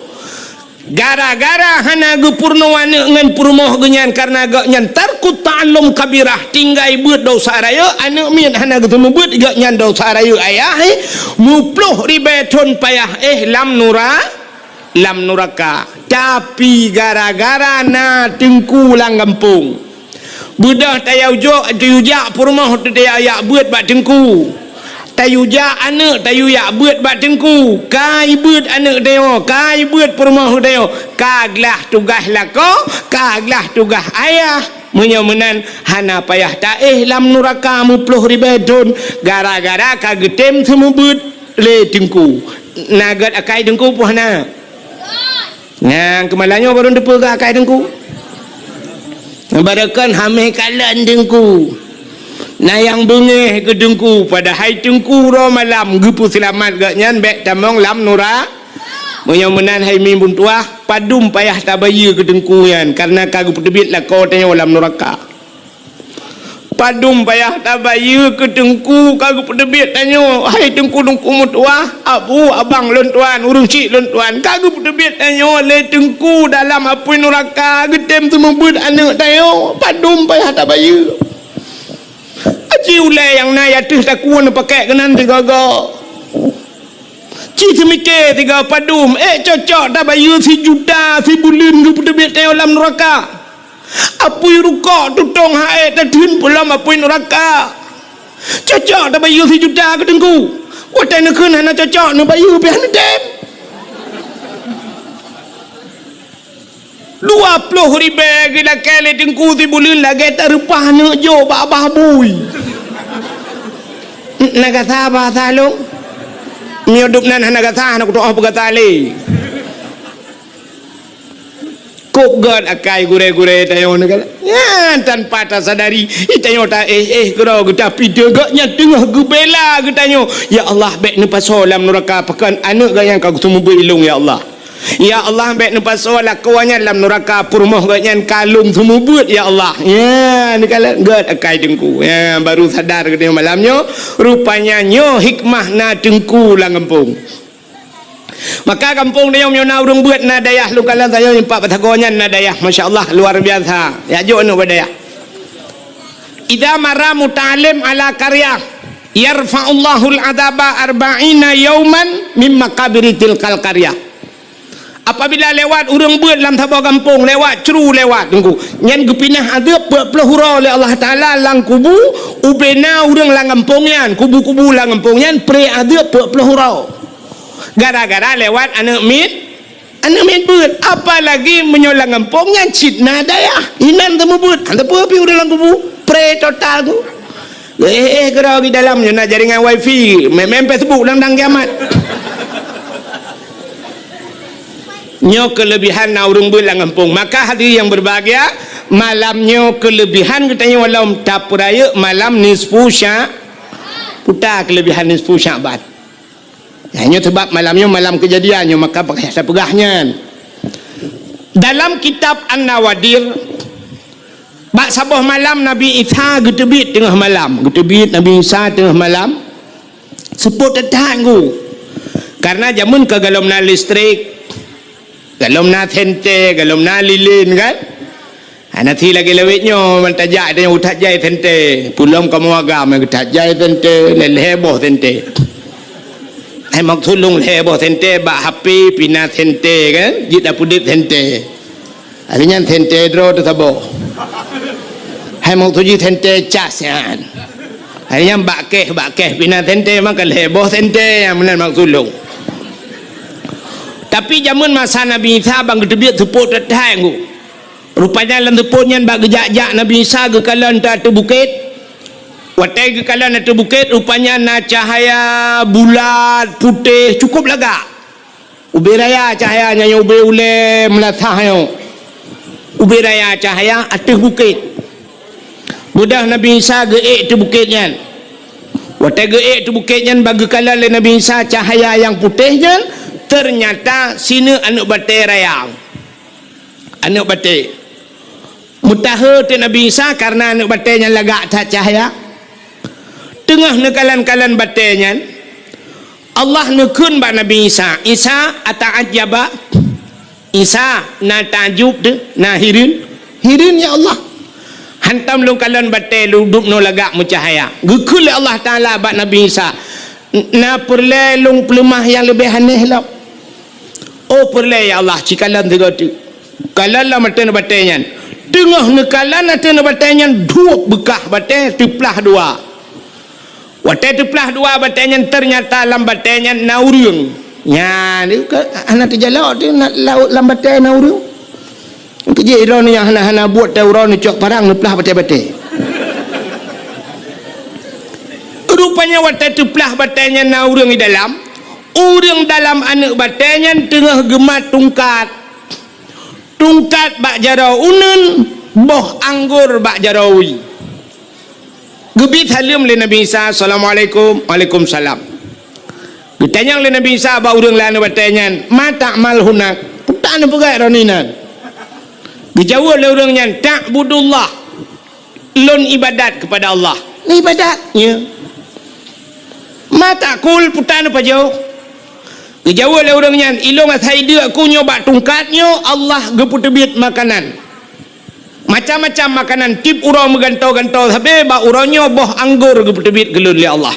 Gara-gara hana geupeurunoe aneuk ngon peurumoh geuh nyan, kareuna gobnyan tarkut ta'allum kabirah, tinggai beuet desya rayeuk, aneuk miet hana geuteumeubeuet, gobnyan desya rayeuk ayah, eh, muploh ribèe thon payah, eh, lam nura-, lam nuraka. Tapi gara-gara na teungku lam gampông, beudôh tayue jok, tayue jak peurumoh, teuh tayue jak beuet bak teungku. Tayue jak aneuëk, tayue jak beuet bak teungku. Ka ibeuet aneuëk tanyoe, ka ibeuet peurumoh tanyoe. Ka glah tugaih lakoe, ka glah tugaih ayah. Meunyoe meunan, hana payah taéh lam nuraka meuploh ribée thon, gara-gara ka geutem seumeubeuet lé teungku. Na gét akai teungku peue hana? Nyang keumalanyoe barô teupeue keu akai teungku. Barokon hamé kalon teungku. Na nyang beungéh keu teungku, padahai teungku uroe malam geupeuseulamat gobnyan bék tamong lam nura-. Meunyoe meunan hai mimbun tuah, padum payah tabayeue keu teungku nyan, kareuna ka geupeuteubiet lakoe tanyoe lam nuraka. Padum payah tabayeue keu teungku ka geupeuteubiet tanyoe, hai teungku-teungku meutuah, abu, abang lôn tuan, ureuëng chik lôn tuan, ka geupeuteubiet tanyoe lé teungku dalam apui nuraka, geutem seumeubeuet aneuëk tanyoe, padum payah tabayeue. Aci ulée nyang na ateueh takue neupakék keunan sigoe-goe. Ci seumike sigoe padum, ék cocok tabayeue sijuta sibuleuen geupeuteubiet tanyoe lam nuraka. Apui rukok tutong hai tatheun peulom apui nuraka. Cocok tabayeue sijuta keu teungku. Watée neukheun hana cocok neubayeue pih hana tem. Dua ploh ribée geulakée lé teungku sibuleuen lagée tareupah neuk jok bak babah bui. Na gata bahasa lôn? Meunyoe dum nan hana gata, hana kutuoh peugata lé. Kok gét akai gurée-gurée tanyoe nyoe kan? Nyan tanpa tasadari, tanyoe taéh-éh keudroe geuta pideuh gét nyan teungoh geubela geutanyoe. Ya Allah, bék neupasoe lam nuraka pakon aneuëk gét nyan ka geuseumeubeuet ilong, ya Allah. Ya Allah, bék neupasoe lakoe nyan lam nuraka peurumoh gét nyan ka lôn seumeubeuet, ya Allah. Ya, neukalon gét akai teungku. Ya, baru sadar geutanyoe malam nyoe, rupanya nyoe hikmah na teungku lam gampông. Maka gampông tanyoe meunyoe na ureuëng beuet na dayah lôn kalon tanyoe nyoe pat Batagong nyan na dayah, masya Allah, luar biasa. Ya jok aneuëk bak dayah. Idza marra muta'allim ala qaryah, yarfa'ullahul adzaba arba'ina yauman mim maqabiri tilkal qaryah. Apabila lewat ureuëng beuet lam saboh gampông, lewat cru lewat teungku, nyan geupinah azeub peuet ploh uroe lé Allah Taala lam kubu, ubena ureuëng lam gampông nyan, kubu-kubu lam gampông nyan pré azeub peuet ploh uroe. Gara-gara lewat aneuëk miet, aneuëk miet beuet. Apalagi meunyoe lam gampông nyan cit na dayah, inan teumeubeut, han teupeu pih ureuëng lam kubu, pré total ku. Eh, eh, keudroe di dalam nyoe na jaringan wifi, main-main Facebook dang-dang kiamat. Nyoe keulebihan na ureuëng beuet lam gampông. Maka hadirin yang berbahagia, malam nyoe keulebihan geutanyoe lom tapeurayeuk malam nisfu Sya-, puta keulebihan nisfu Sya'ban. Nah, nyoe sebab malam nyoe malam keujadian nyoe, maka pakon tapeugah nyan. Dalam kitab An-Nawadir, bak saboh malam Nabi Isa geuteubiet teungoh malam. Geuteubiet Nabi Isa teungoh malam. Seupôt that-that ku. Karena jameun ka golom na listrik, golom na senter, golom na lilin kan. Hana si lagée lawét nyoe, man tajak tanyoe that jai senter. Peulom kamoe agam that jai senter, lhée-lhée boh senter. Hai maksud lôn lhée boh senter bak H P pih na senter kan, jeuet tapeudeuet senter. Hari nyan senter droe teuh saboh. Hai maksud jih senter cas nyan. Hari nyan bak keh, bak keh pih na senter, maka lhée boh senter nyang meunan maksud lôn. Tapi jameun masa Nabi Isa ban geuteubiet seupôt that-that ku. Rupanya lam seupôt nyan bak geujak-jak Nabi Isa geukalon ateueh bukét. Watée geukalon ateueh bukét, rupanya na cahya bulat, putéh, cukup lagak. Ubé raya cahya nyan, ubé ulée meulasah nyoe. Ubé raya cahya ateueh bukét. Beudôh Nabi Isa geuék ateueh bukét nyan. Watée geuék ateueh bukét nyan, bak geukalon lé Nabi Isa cahya nyang putéh nyan, teunyata sineuk aneuëk batée raya. Aneuëk batée. Meutahe teuk Nabi Isa kareuna aneuëk batée nyan lagak that cahya. Teungoh neukalon-kalon batée nyan, Allah neukheun bak Nabi Isa, "Isa, ata'ajjaba?" Isa, na takjub teuh, na hireuen? Hireuen, ya Allah. Hantom lôn kalon batée lôn dubnoe lagak meucahya. Geukheun lé Allah Taala bak Nabi Isa, "Na peureulée lôn peuleumah nyang leubeh aneh lom?" Oh, peureulée, ya Allah, ci kalon sigoe teuk. Kalon lom ateueh batée nyan. Teungoh neukalon ateueh batée nyan, duek beukah batée teuplah dua. Watée teuplah dua batée nyan, teunyata lam batée nyan na ureuëng. Nyan, ka, hana teujalok teuh, na, lam batée na ureuëng. Keujeuet droeneuh nyang hana-hana buet teuh uroe neucok parang neuplah batée-batée. Rupanya watée teuplah batée nyan na ureuëng di dalam, ureuëng dalam aneuëk batée nyan teungoh geumat tungkat. Tungkat bak jaroe uneuen, boh anggor bak jaroe wie. Geubi saleuem lé Nabi Isa, "Assalamualaikum." "Waalaikumsalam." Geutanyong lé Nabi Isa bak ureuëng lam batée nyan, "Ma ta'mal hunak?" "Peue tapeugah droeneuh nan?" Geujaweueb lé ureuëng nyan, "Ta'budullah." "Lôn ibadat keupada Allah." "Ibadat?" "Ya." "Ma ta'kul?" "Peue tapajoh?" Geujaweueb lé ureuëng nyan, "Ilôn asai deuk ku nyoe bak tungkat nyoe, Allah geupeuteubiet makanan. Macam-macam makanan, tieb uroe meugantoe-gantoe sabe, bak uroe nyoe boh anggor geupeuteubiet keu lôn lé Allah."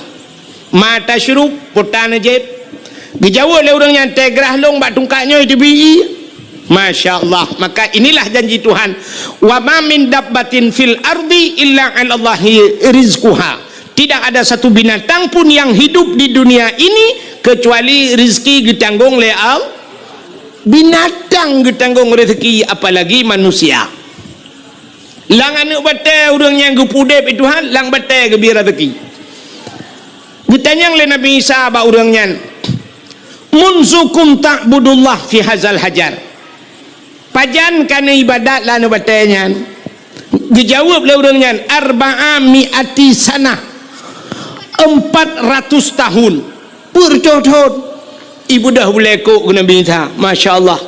"Ma tasyrub?" "Peue tajieb?" Geujaweueb lé ureuëng nyan, "Teugrah lôn bak tungkat nyoe teubiet." Masya Allah. Maka inilah janji Tuhan, "Wa ma min dabbatin fil ardi illa 'alallahi rizquha." Tidak ada satu binatang pun yang hidup di dunia ini kecuali rezeki geutanggong lé Allah. Binatang geutanggong rezeki, apalagi manusia. Lam aneuëk batée ureuëng nyang geupeuudeb lé Tuhan, lam batée geubri rezeki. Geutanyong lé Nabi Isa bak ureuëng nyan, "Munzu kam ta'budullah fi hazal hajar?" "Pajan ka neuibadat lam aneuëk batée nyan?" Geujaweueb lé ureuëng nyan, "Arba'a mi'ati sanah." "Empat ratus tahun." "Peureutôh thon?" Ibeudôh bulée kok keu Nabi Isa. Masya Allah.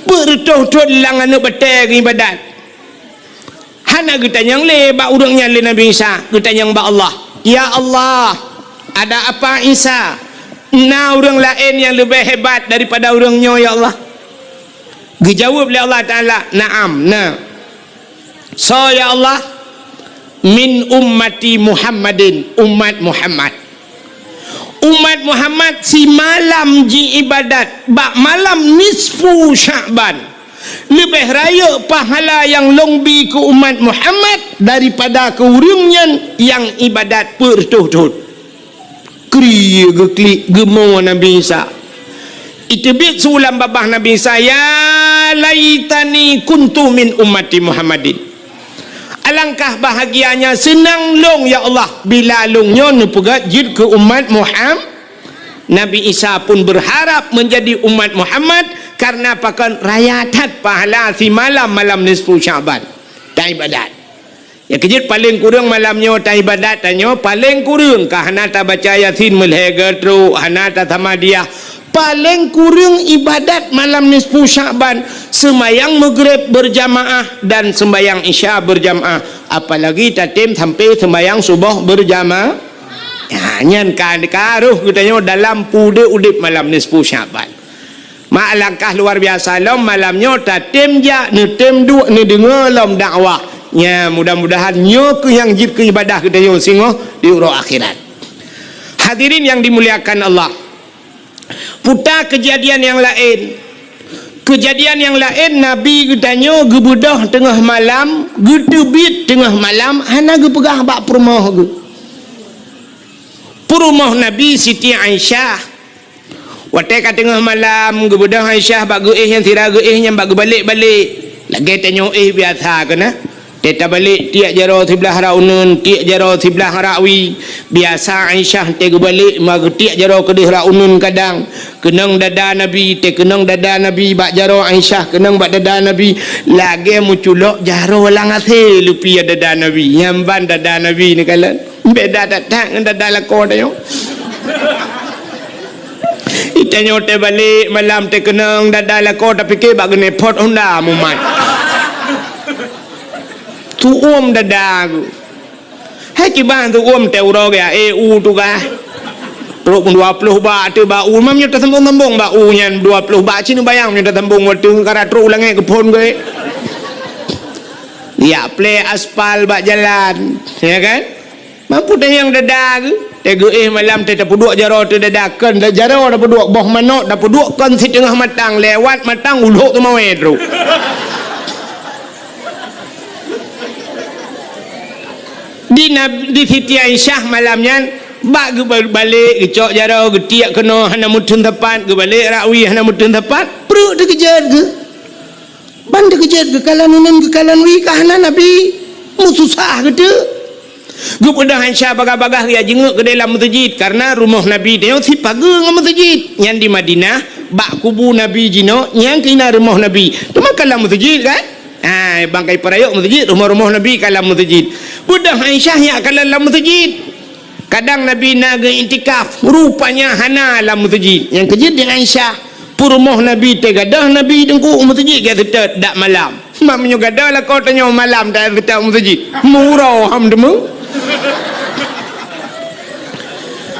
"Peureutôh thon lam aneuëk batée geuibadat?" Hana geutanyong lé bak ureuëng nyan lé Nabi Isa, geutanyong bak Allah. "Ya Allah, ada apa Isa? Na ureuëng laén nyang leubeh hebat daripada ureuëng nyoe, ya Allah?" Geujaweueb lé Allah Taala, "Na'am, na." "Soe, ya Allah?" "Min ummati Muhammadin, umat Muhammad." Umat Muhammad simalam jiibadat bak malam nisfu Sya'ban. Leubeh rayeuk pahala nyang lôn bi keu umat Muhammad daripada keu ureuëng nyan nyang ibadat peureutôh thon. Kri geuklik geumo Nabi Isa. Iteubiet su lam babah Nabi Isa, "Ya laitani kuntu min ummati Muhammadin." Alangkah bahagianya seunang lôn, ya Allah, bila lôn nyoe neupeugét jeuet keu umat Muham-, Nabi Isa pun berharap menjadi umat Muhammad karena pakon raya that pahala simalam malam nisfu Sya'ban. Taibadat. Ya keujeuet paléng kureueng malam nyoe taibadat tanyoe, paléng kureueng ka hana tabaca Yasin meulhèe geutrok, hana tasamadiyah. Paléng kureueng ibadat malam nisfu Sya'ban, seumayang Maghrib berjamaah dan seumayang Isya berjamaah, apalagi tatem sampai seumayang suboh berjamaah. Ya, nyan ka, ka roh geutanyoe dalam peudeuh udeb malam nisfu Sya'ban. Mak langkah luar biasa lom malam nyoe tatem jak, neutem duek, neudeungoe lom dakwah. Nya, mudah-mudahan nyoe keuh nyang jeuet keu ibadah geutanyoe singoh di uroe akhirat. Hadirin yang dimuliakan Allah. Puta keujadian nyang laén. Keujadian nyang laén, Nabi geutanyoe geubeudôh teungoh malam, geuteubiet teungoh malam, hana geupeugah bak peurumoh geuh. Peurumoh Nabi Siti Aisyah. Watée ka teungoh malam, geubeudôh Aisyah bak geuéh nyang sira geuéh nyan bak geubalek-balek. Lagée tanyoe éh biasa keunan. Teuh tabalek tiek jaroe siblah rot uneuen, tiek jaroe siblah rot wie. Biasa Aisyah teuh geubalek ma geutiek jaroe keudeh rot uneuen kadang. Keunong dada Nabi, teuh keunong dada Nabi bak jaroe Aisyah, keunong bak dada Nabi. Lagée meuculok jaroe lam asée leupie dada Nabi. Nyan ban dada Nabi neukalon. Beda that-that ngon dada lakoe tanyoe. Itanyoe teuh balek malam teuh keunong dada lakoe tapike bak geuneuk phot honda mumat. Tuom dada geuh. Hai kiban tuom teuh uroe geuh, eh, u tugaih. Trok dua ploh bak teuh bak u, mam nyoe tasambong-sambong bak u nyan dua ploh bak, ci neubayang nyoe tasambong watée karat trok u langét geuphon geuh. Ya, plé aspal bak jalan, ya kan? Mampu tanyong dada geuh. Teuh geuéh malam teuh tapeuduek jaroe teuh dada, kon jaroe tapeuduek, boh manok tapeuduek kon siteungoh matang, lewat matang ulok teumawé trok. Di Nabi, di Siti Aisyah malam nyan, bak geubalek, geucok jaroe, geutiek keunoe hana meuteun sapat, geubalek rakwi hana meuteun sapat, pruet teukeujot geuh. Ban teukeujot geukalon uneun geukalon wie ka hana Nabi, meususah geuteuk. Geupeugah Aisyah bagah-bagah geujak jingeuk keudeh lam meuseujid, kareuna rumoh Nabi tanyoe sipageue ngon meuseujid. Nyan di Madinah, bak kubu Nabi jinoe, nyan keuh na rumoh Nabi. Teuma ka lam meuseujid kan? Ha, bangkai peurayok meuseujid, rumoh-rumoh Nabi ka lam meuseujid. Beudôh Aisyah nyak kalon lam meuseujid. Kadang Nabi na geu-iktikaf, rupanya hana lam meuseujid. Nyang keujeuet di Aisyah, peurumoh Nabi teugadôh Nabi teungku u meuseujid gét seutôt dak malam. Mak meunyoe gadôh lakoe tanyoe malam tajak seutôt u meuseujid. Meuuroe ham teuma.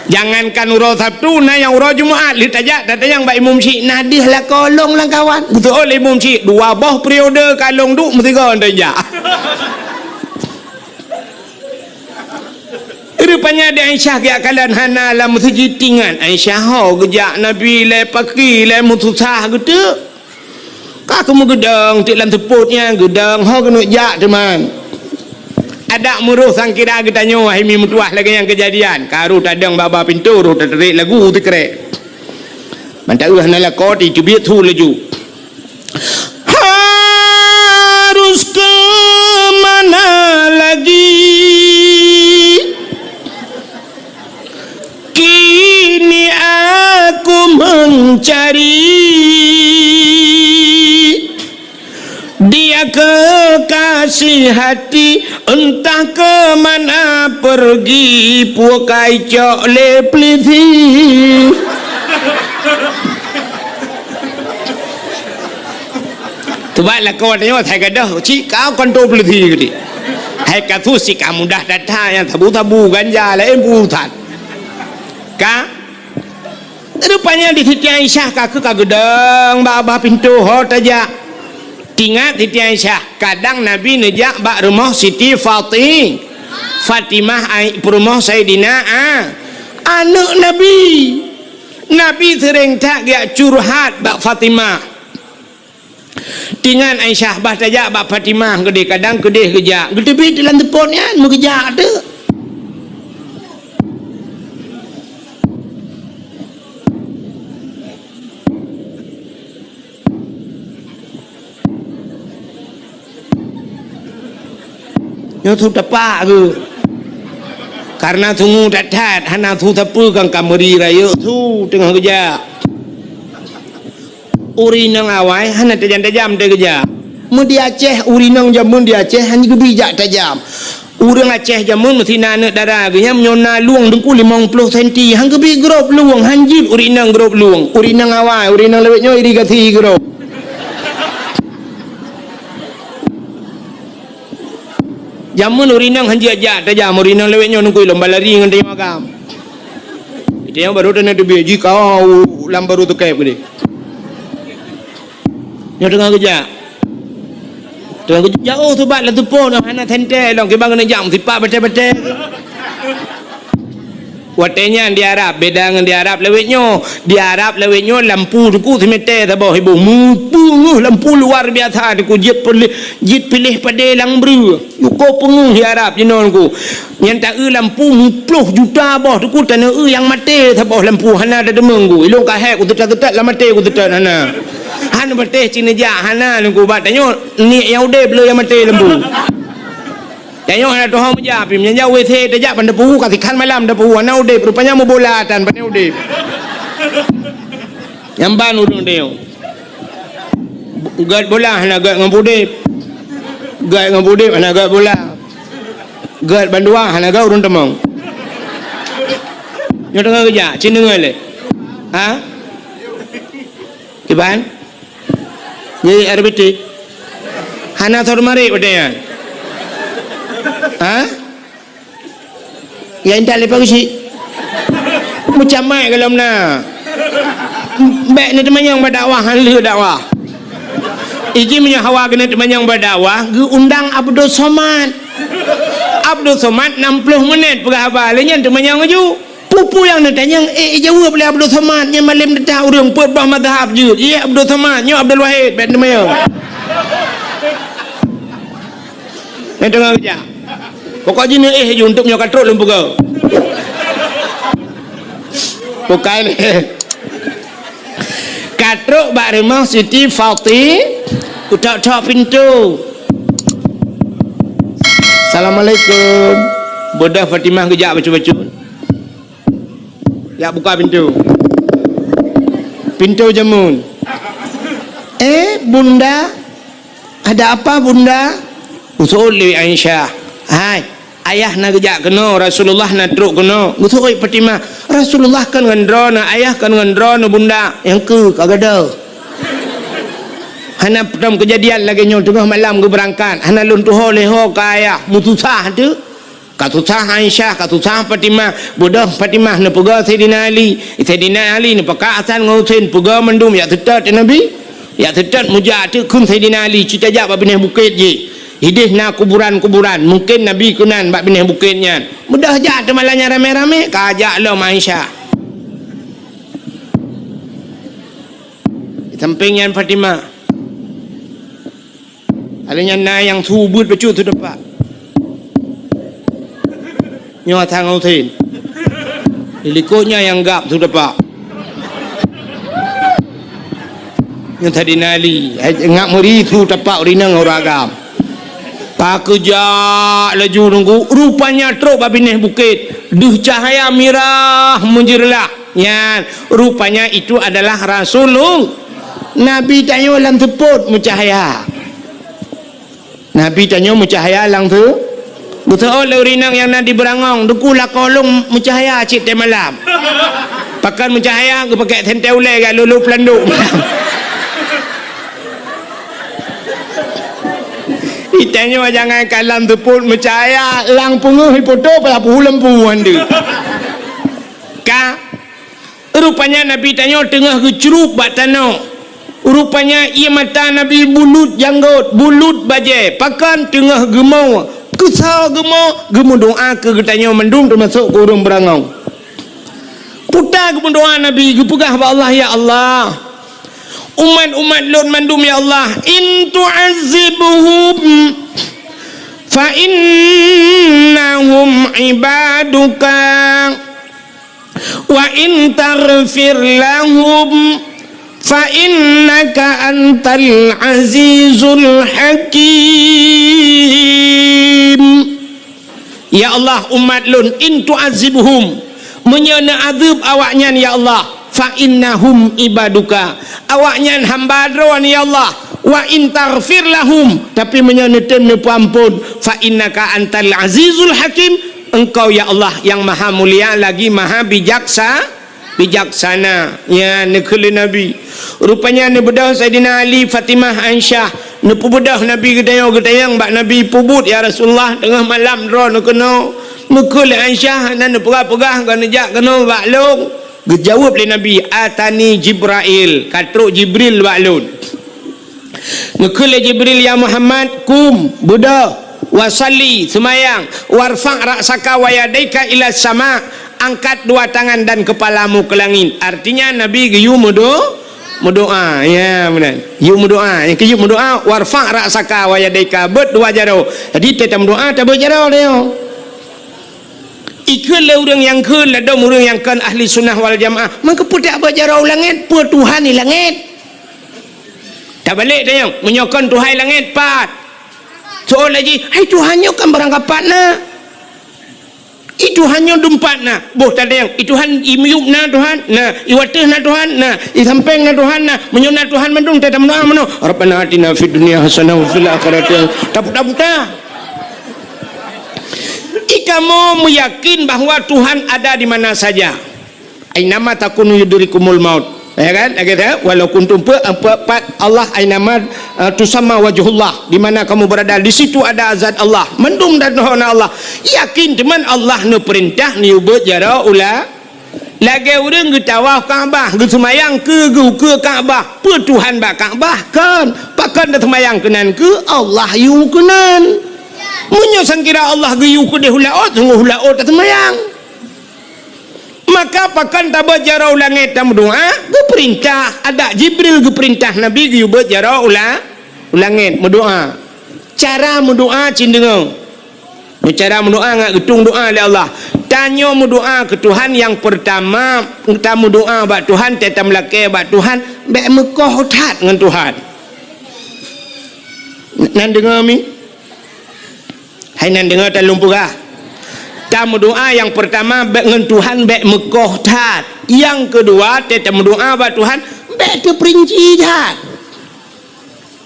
Jangankan uroe Sabtu, na nyang uroe Jumat, lheueh tajak tatanyong bak imum syik, na deuh lakoe lôn lam kawan. Geuseuôt lé imum syik, dua boh periode ka lôn duek meusigoe tajak. Rupanya di Aisyah geujak kalon hana lam meuseujid, ingat Aisyah ho geujak Nabi lé paki lé meususah geuteuk. Ka keumu geudong teuk lam seupôt nyan, geudong ho keuneuk jak teuma. Adak meuroh sangkira geutanyoe hai mi meutuah lagée nyang keujadian. Ka roh tadong bak-bak pintoe, roh tatarek lagu teukrek. Mantong hana lakoe, teubiet su laju. Harus ke mana lagi? Kini aku mencari. Dia kekasih hati, entah ke mana pergi, pukai cok lé pelisi. Teubat lakoe tanyoe, hai gadôh, cik kau konto pelisi geuti. Hai kasus cik ka mudah that-that nyang sabu-sabu ganja laén peurusan. Ka? Rupanya di Siti Aisyah ka keuh ka geudong bak babah pintoe ho tajak. Tingat Siti Aisyah, kadang Nabi neujak bak rumoh Siti Fati-, Fatimah ai-, peurumoh Saidina A-, aneuk Nabi. Nabi seuréng that geujak curhat bak Fatimah. Tingat Aisyah bah tajak bak Fatimah keudeh, kadang keudeh geujak. Geuteubiet lam seupôt nyan, meugeujak teuk. Nyoe su tapak geuh. Kareuna sungue that-that, hana su sapeue kan ka meuri rayeuk su teungoh geujak. Ureueng inong awai hana tajam-tajam teuh geujak. Meu di Aceh, ureueng inong jameun di Aceh hana geubi jak tajam. Ureueng Aceh jameun meusti na aneuk dara geuh nyan meunyoe na lueng teungku limong ploh senti, han geubi grob lueng, han jeuet ureueng inong grob lueng. Ureueng inong awai, ureueng inong lawét nyoe irigasi grob. Jameun ureueng inong han jeuet jak tajam, ureueng inong lawét nyoe teungku lom balari ngon tanyoe agam. Tanyoe barô taneuk teubiet jih kau lam barô teukép keudeh. Nyoe teungoh geujak. Teungoh geujak, jauh subat lam seupôt, hana sentée lom, kiban keuneuk jak meusipak batée-batée. Watée nyan di Arab, beda ngon di Arab lawét nyoe. Di Arab lawét nyoe lampu teungku simete saboh iboh. Meupeungeuh lampu luar biasa teungku, jeuet piléh, jeuet piléh padé lam breueh. Uko peungeuh di Arab jinoe teungku. Nyan ta-eu lampu muploh juta boh teungku, taneuk eu nyang maté saboh lampu hana tateumé teungku. Ilôn ka hék kuteutap-teutap lam maté kuteutap hana. Han maté cit neujak hana teungku, bak tanyoe niet nyang udeb le nyang maté lampu. Tanyoe hana tuho meujak, pih meunyan jak WC tajak ban tapeue, ka sikhan malam tapeue, hana udeb, rupanya meubola tan, pane udeb. Nyan ban ureueng tanyoe. Gét bola hana gét ngon udeb. Gét ngon udeb hana gét bola. Gét bandua hana gét ureueng teumong. Nyoe teungoh geujak, cit deungoe lé. Ha? Kiban? Jadi R B T. Hana sot marit watée nyan. Ha? Ya intat leupah geusyik. Meucamai golom na. Bék neuteumanyong bak dakwah, han lheueh dakwah. Iji meunyoe hawa keuneuk teumanyong bak dakwah, geuundang Abdul Somad. Abdul Somad nam ploh menit peugah haba, lé nyan teumanyong laju. Peue-peue nyang neutanyong, eh, ijaweueb lé Abdul Somad, nyan malem teuta ureueng peuet boh mazhab jeuet. Ié Abdul Somad, nyoe Abdul Wahid, bék teumanyong. Nyan teungoh geujak. Pokok jih neuéh ju, untuk nyoe ka trok lôn peugah. Bukai lé. Ka trok bak rumoh Siti Fati, utok-tok pintoe. "Assalamualaikum." Beudôh Fatimah geujak bacut-bacut. Jak buka pintoe. Pintoe jameun. "Eh, Bunda, ada apa, Bunda?" Geuseuôt lé Aisyah. "Hai, ayah na geujak keunoe, Rasulullah na trok keunoe." Geuseuôt Fatimah. "Rasulullah kon ngon droeneuh, ayah kon ngon droeneuh, Bunda." "Nyang keu ka gadôh. Hana peutrom keujadian lagée nyoe, teungoh malam geubeurangkat. Hana lôn tuho lé ho ka ayah." Meususah teuh. Ka susah Aisyah, ka susah Fatimah. Beudôh Fatimah neupeugah Saidina Ali. Saidina Ali neupeugah Hasan ngon Husein, peugah mandum jak seutôt Nabi. Jak seutôt meujak teuk kheun Saidina Ali, "Ci tajak bak binéh bukét jih. Idéh na kuburan-kuburan, mungken Nabi keunan bak binéh bukét nyan." Beudôh jak teuh malam nyan ramé-ramé, ka jak lom Aisyah. Di sampéng nyan Fatimah. Alèh nyan na nyang su beuet bacut su tepak. Nyoe Hasan ngon Husein. Di likot nyan nyang gab su tepak. Nyoe Saidina Ali, hai, ngak meuri su tepak ureueng inong ureueng agam. Ka geujak laju nunggu, rupanya trok bak binéh bukét. Deuh cahya mirah meujeureulah. Nyan, rupanya itu adalah Rasulullah. Nabi tanyoe lam seupôt meucahya. Nabi tanyoe meucahya lam seu-, geuseuôt lé ureueng inong nyang na di Beurangong, "Teungku, lakoe lôn meucahya cit tée malam." Pakon meucahya, geupakék sentée ulée, gak lolo peulandok. Di tanyoe jangankan lam seupôt meucahya, lam peungeuh ipoto payah peuhu lampu han deuh. Ka Rupanya Nabi tanyoe teungoh geucrueb bak tanoh. Rupanya ié mata Nabi bulut janggôt, bulut bajée, pakon teungoh geumoe, keusoe geumoe, geumeudoá keu geutanyoe mandum teumasok keu ureueng Beurangong. Puta geumeudoá Nabi, geupeugah bak Allah, "Ya Allah, umat-umat lôn mandum, ya Allah, in tu'azzibhum fa innahum ibaduka." "Wa in taghfir lahum fa innaka antal azizul hakim." Ya Allah, umat lôn, in tu'azzibhum, meunyoe neuazeueb awaknyan, ya Allah, fa innahum ibaduka, awaknyan hamba Droe, ya Allah, wa in taghfir lahum, tapi meunyoe neutem neupeuamphon, fa innaka antal azizul hakim, Engkau, ya Allah, nyang maha mulia lagi maha bijaksa-, bijaksana. Nyan neukheun lé Nabi. Rupanya neubeudôh Saidina Ali, Fatimah, Aisyah, neupeubeudôh Nabi geutanyong-geutanyong bak Nabi, "Peubuet, ya Rasulullah, teungoh malam droeneuh keunoe?" Neukheun lé Aisyah, hana neupeugah-peugah, ka neujak keunoe bak lôn. Geujaweueb lé Nabi, "Atani Jibrail, ka trok Jibril bak lôn." Neukheun lé Jibril, "Ya Muhammad, kum, beudôh, wa shalli, seumayang, warfa' ra'saka wa yadaika ila sama, angkat dua tangan dan kepalamu ke langit." Artinya Nabi geuyue meudo-, meudoá. Ya, meunan. Yue meudoá. Nyang keu yue meudoá, "Warfa' ra'saka wa yadaika," beuet dua jaroe. Jadi, teuh tameudoá, tabeuet jaroe teuh. Ikheun lé ureueng nyang kheun ladôm ureueng nyang kon ahli sunnah wal jamaah. Meukeupeutak beuet jaroe u langét, peue Tuhan di langét? Tabalek tanyong, meunyoe kon Tuhan langét, pat? Soe laju, "Hai, Tuhan nyoe kan barang kapat na. I Tuhan nyoe dumpat na." Boh tanyong, "I Tuhan i miyueb na Tuhan?" Na. "I wateuh na Tuhan?" Na. "I sampéng na Tuhan?" Na. "Meunyoe na Tuhan mandum, teuh tameudoá meunoe, 'Rabbana atina fid dunya hasanah wa fil akhirati hasanah.'" Taputa-puta. Ikamoe meuyakin bahwa Tuhan ada di mana saja. "Ainama takunu yudrikumul maut." Ya kan? Lagée tu, "Walau kuntum pe-, pe-, pat Allah ainama, eh, tusamma wajhullah." Di mana kamu berada, di situ ada zat Allah. Mandum dan hona Allah. Yakin teuma Allah neupeurintah neubeuet jaroe u la-, lagée ureueng geutawaf Ka'bah, geuseumayang keu geuh-, keu Ka'bah. Peue Tuhan bak Ka'bah? Kon. Pakon taseumayang keunan keu Allah yue keunan. Meunyoe sangkira Allah geuyue keudeh u laôt, sunggoh u laôt taseumayang. Maka pakon tabeuet jaroe u langét tameudoá? Geupeurintah, adak Jibril geupeurintah Nabi geuyue beuet jaroe u la-, u langét meudoá. Cara meudoá cit deungoe. Cara meudoa ngat geutueng doa lé Allah. Tanyoe meudoa keu Tuhan, nyang peurtama, tameudoa bak Tuhan, teuh tameulakée bak Tuhan, bék meukoh that ngon Tuhan. Nan deungoe mi? Hai nan deungoe, tan lôn peugah. Tameudoa nyang peurtama bék ngon Tuhan bék meukoh that. Nyang keudua, teuh tameudoa bak Tuhan bék teupeurinci that.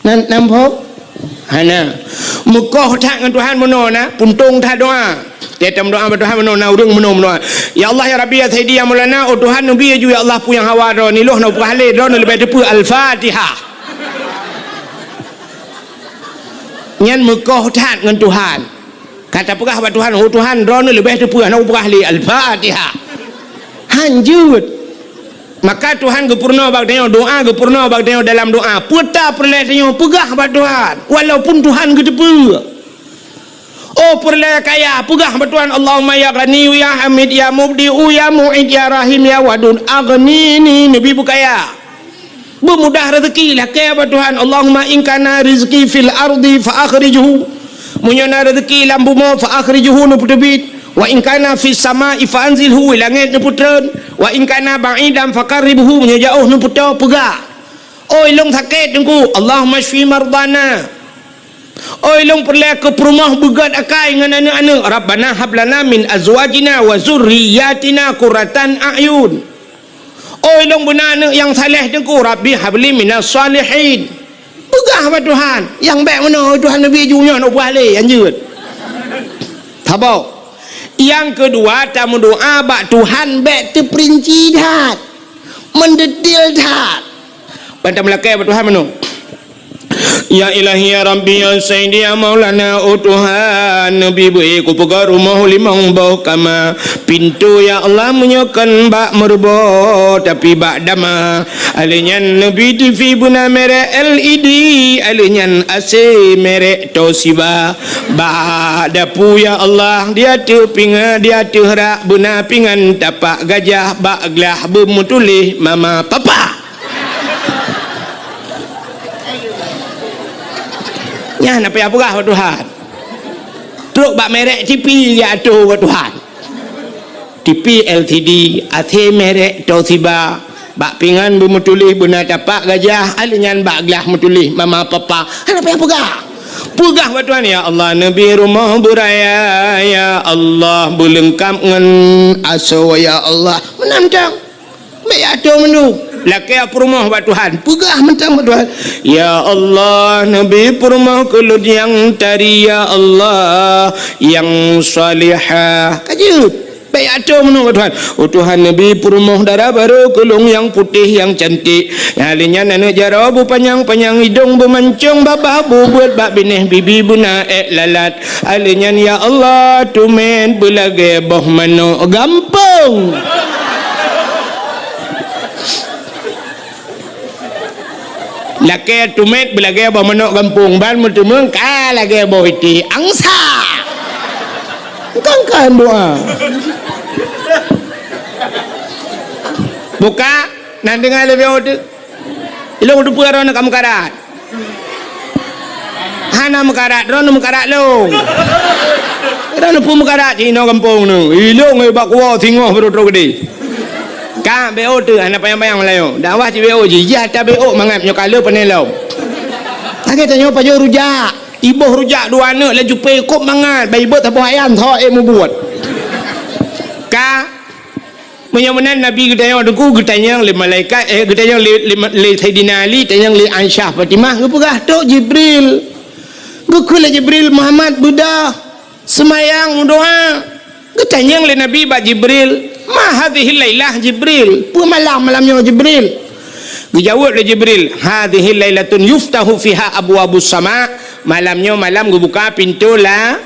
Nan, nan pho? Hana. Meukoh that ngon Tuhan meunoe na, puntông that doa. Teuh tameudoa bak Tuhan meunoe na, ureuëng meunoe meudoa. Ya Allah, ya Rabbi, ya Sayyidi, ya Maulana, oh Tuhan, neubi ju ya Allah peue nyang hawa droeneuh, lôn hana peugah lé, droeneuh leubeh teupeu. Al-Fatihah. Nyan meukoh that ngon Tuhan. Ka tapeugah bak Tuhan, "Oh Tuhan, droeneuh leubeh teupeu, hana kupeugah lé." Al-Fatihah. Hanjeuet. Maka Tuhan geupeurunoe bak tanyoe, doa geupeurunoe bak tanyoe dalam doa. Peue ta peureulée tanyoe peugah bak Tuhan, walaupun Tuhan geuteupeue. Oh peureulée kaya, peugah bak Tuhan, "Allahumma ya Ghaniyyu ya Hamid ya Mubdi'u ya Mu'id ya Rahim ya Wadud, aghnini," neubi beukaya. Beumudah rezeki, lakée bak Tuhan, "Allahumma in kana rizqi fil ardi fa akhrijhu." Meunyoe na rezeki lam bumoe, fa akhrijhu, neupeuteubiet. "Wa in kana fis sama'i fa anzilhu," langét neupeutreun. "Wa in kana ba'idan fa qarribhu," meunyoe jaoh neupeutoe, peugah. Oi lôn sakét Teungku, "Allahumma syfi mardana." Oi lôn peureulée keu peurumoh beugét akai ngon aneuëk-aneuëk, "Rabbana hab lana min azwajina wa zurriyyatina qurratan a'yun." Oi lôn beuna aneuëk nyang saleh Teungku, "Rabbi habli minas shalihin." Peugah bak Tuhan, nyang bék meunoe, Tuhan neubi ju nyoe, neupeugah lé, hanjeuet. Saboh. Nyang keudua, tameudoa bak Tuhan bék teupeurinci that, meudetil that. Ban tameulakée bak Tuhan meunoe. Ya Ilahi, ya Rabbi, ya Sayyidi, ya Maulana, oh Tuhan, neubi beu kupeugöt rumoh limong boh kama. Pintoe, ya Allah, meunyoe kon bak meureubo, tapi bak dama. Alheuh nyan neubi T V beuna merek L E D, alheuh nyan A C merek Toshiba. Bak dapu, ya Allah, di ateueh pinga-, di ateueh rak beuna pingan tapak gajah, bak glah beumeutuléh mama papa. Nyan na payah peugah bak Tuhan. Trok bak merek T V geuatô bak Tuhan. T V L C D, A C merek Toshiba, bak pingan beumeutuléh beuna tapak gajah, alheuh nyan bak glah meutuléh mama papa. Hana payah peugah. Peugah bak Tuhan, "Ya Allah, neubi rumoh beuraya, ya Allah, beuleungkap ngon asoe, ya Allah." Meunan mantong. Bék atô meundu. Lakée peurumoh bak Tuhan. Peugah mantong bak Tuhan. "Ya Allah, neubi peurumoh keu lôn nyang tari, ya Allah, nyang salihah." Ka jeuet. Bék atô meundu bak Tuhan. "Oh Tuhan, neubi peurumoh dara barô keu lôn nyang putéh, nyang cantik. Nyang lheuh nyan aneuëk jaroe beupanyang-panyang, idông beumancông, babah bubeuet, bak binéh bibi beuna ék lalat." Alheuh nyan, ya Allah, tumet beulagée boh manok gampông. Lakée tumet beulagée boh manok gampông, ban meuteumeung ka lagée boh iték angsa. Kon-kon doa. Buka, nan deungoe leubeh uteuk. Ilông teupeue droeneuh ka meukarat. Hana meukarat, droeneuh meukarat lông. Droeneuh peue meukarat, cit inoe gampông neuh. Ilông, eh, bak kuwoe singoh baru trok keudeh. Ka, B O teuh, hana panyang-panyang Meulayu. Dakwah cit B O jih, jih ata B O mangat nyoe ka le pané lom. Lagée tanyoe pajoh rujak. Iboh rujak dua aneuëk laju pé kop mangat, bai ibot saboh ayam tho ék mubuet. Ka, Meunyoe meunan Nabi geutanyong teungku, geutanyong lé malaikat, eh, geutanyong lé, lé, lé Saidina Ali, tanyong lé Aisyah Fatimah, geupeugah, "Trok Jibril." Geukheun lé Jibril, "Muhammad, beudôh, seumayang, meudoá." Geutanyong lé Nabi bak Jibril, "Ma hadhihil lailah, Jibril? Peue malam, malam nyoe, Jibril?" Geujaweueb lé Jibril, "Hadhihil lailatun yuftahu fiha abwabus sama." Malam nyoe malam geubuka pintoe la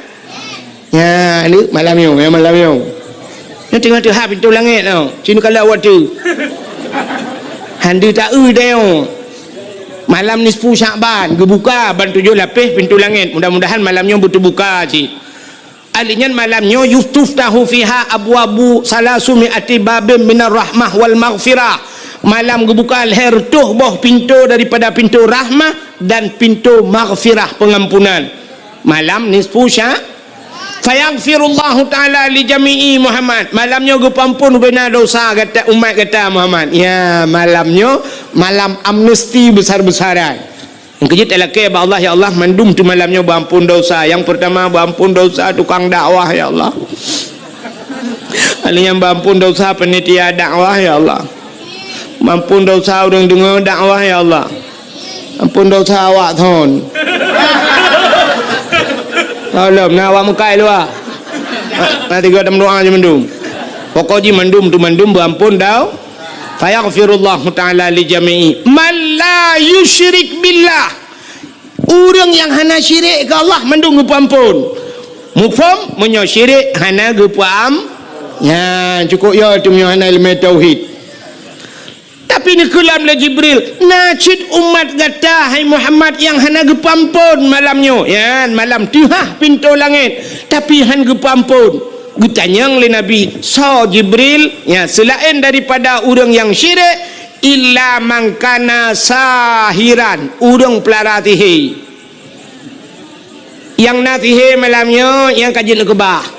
Nyan, ni malam nyoe, ya, malam nyoe. Nyoe teungoh teuhah pintoe langét nyoe. Cit neukalon watèe. Hana taeu dayong. Malam nisfu Sya'ban, geubuka ban tujoh lapéh pintoe langét. Mudah-mudahan malam nyoe beuteubuka cit. Ahli nyan malam nyoe, "Yuftahu fiha abwabu salasumi ati babin minar rahmah wal maghfirah." Malam geubuka lhèe reutôh boh pintoe daripada pintoe rahmah dan pintoe maghfirah, pengampunan. Malam nisfu Sya-, Fayaghfirullahu ta'ala li jami'i Muhammad. Malam nyoe geupeuamphon ubena dosa gata, umat gata Muhammad. Ya, malam nyoe malam amnesti besar-besaran. Nyang keujeuet talakée bak Allah, "Ya Allah, mandum tu malam nyoe beuamphon dosa." Nyang peurtama beuamphon dosa tukang dakwah, ya Allah. Lalu nyang beuamphon dosa panitia dakwah, ya Allah. Beuamphon dosa ureuëng deungoe dakwah, ya Allah. Amphon dosa awak thon. Tolong, na awak mukai luwa. Na tiga dan doa je mandum. Pokok ji mandum tu mandum beuamphon dau. Fayaghfirullahu ta'ala li jami'i man la yusyrik billah. Ureuëng nyang hana syirik keu Allah mandum geupeuamphon. Muphom, meunyoe syirik hana geupeuam-, nyan cukup ya tu meunyoe hana ileumé tauhid. Tapi neukeulam lé Jibril, "Na cit umat gata, hai Muhammad, nyang hana geupeuamphon malam nyoe." Nyan malam teuhah pintoe langét, tapi han geupeuamphon. Geutanyong lé Nabi, "Soe Jibril?" Nyan, seulaén daripada ureuëng nyang syirik, "Illa man kana sahiran," ureuëng peulara sihé. Nyang na sihé malam nyoe, nyang ka jeuet neukeubah.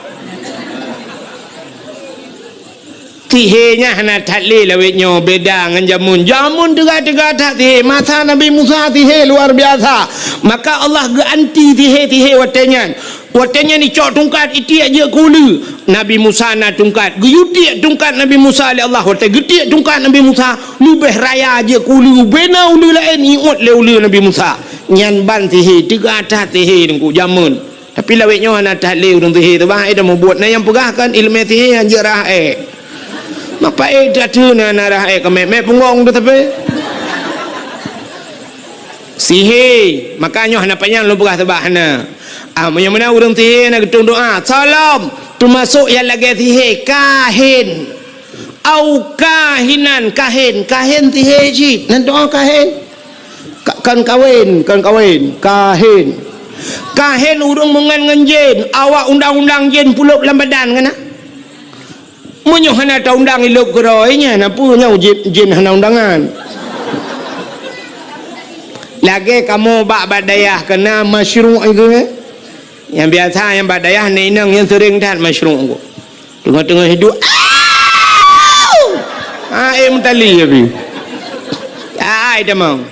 Sihé nyan hana that lé lawét nyoe, beda ngon jameun. Jameun teuga-teuga that sihé. Masa Nabi Musa sihé luar biasa. Maka Allah geuanti sihé-sihé watée nyan. Watée nyan icok tungkat itiek jeuet keu uleue. Nabi Musa na tungkat. Geuyue tiek tungkat Nabi Musa lé Allah. Watée geutiek tungkat Nabi Musa, leubeh raya jeuet keu uleue. Bubena uleue laén iuet lé uleue Nabi Musa. Nyan ban sihé, teuga that sihé teungku jameun. Tapi lawét nyoe hana that lé ureuëng sihé teuh bah, eh, dah mubuet. Na nyang peugah kan ileumé sihé han jeuet rhah ék. Mak paék that tu na, na rhah ék keumet-met punggong tu tapi. Sihé, maka nyoe hana panyang lôn peugah teuh bah hana. Ah, meunyoe meunan ureuëng sihé na geutong doa, salam, teumasok nyang lagée sihé, kahin. Au kahinan, kahin, kahin sihé cit. Nan doa kahin. Ka-, kon kawén, kon kawén, kahin. Kahin ureuëng meungan ngon jén, awak undang-undang jén pulop lam badan keunan. Meunyoe hana taundang ilop keudroe nyan, na peue nyoe jén, jén hana undangan. Lagée kamoe bak, bak dayah keunan masyruq itu, eh? Nyang biasa nyang bak dayah nyan inong nyang seuring that masyruq ku. Teungoh-teungoh hidup, "Au!" Ah, eh, meutali ya bi. Ai tamong.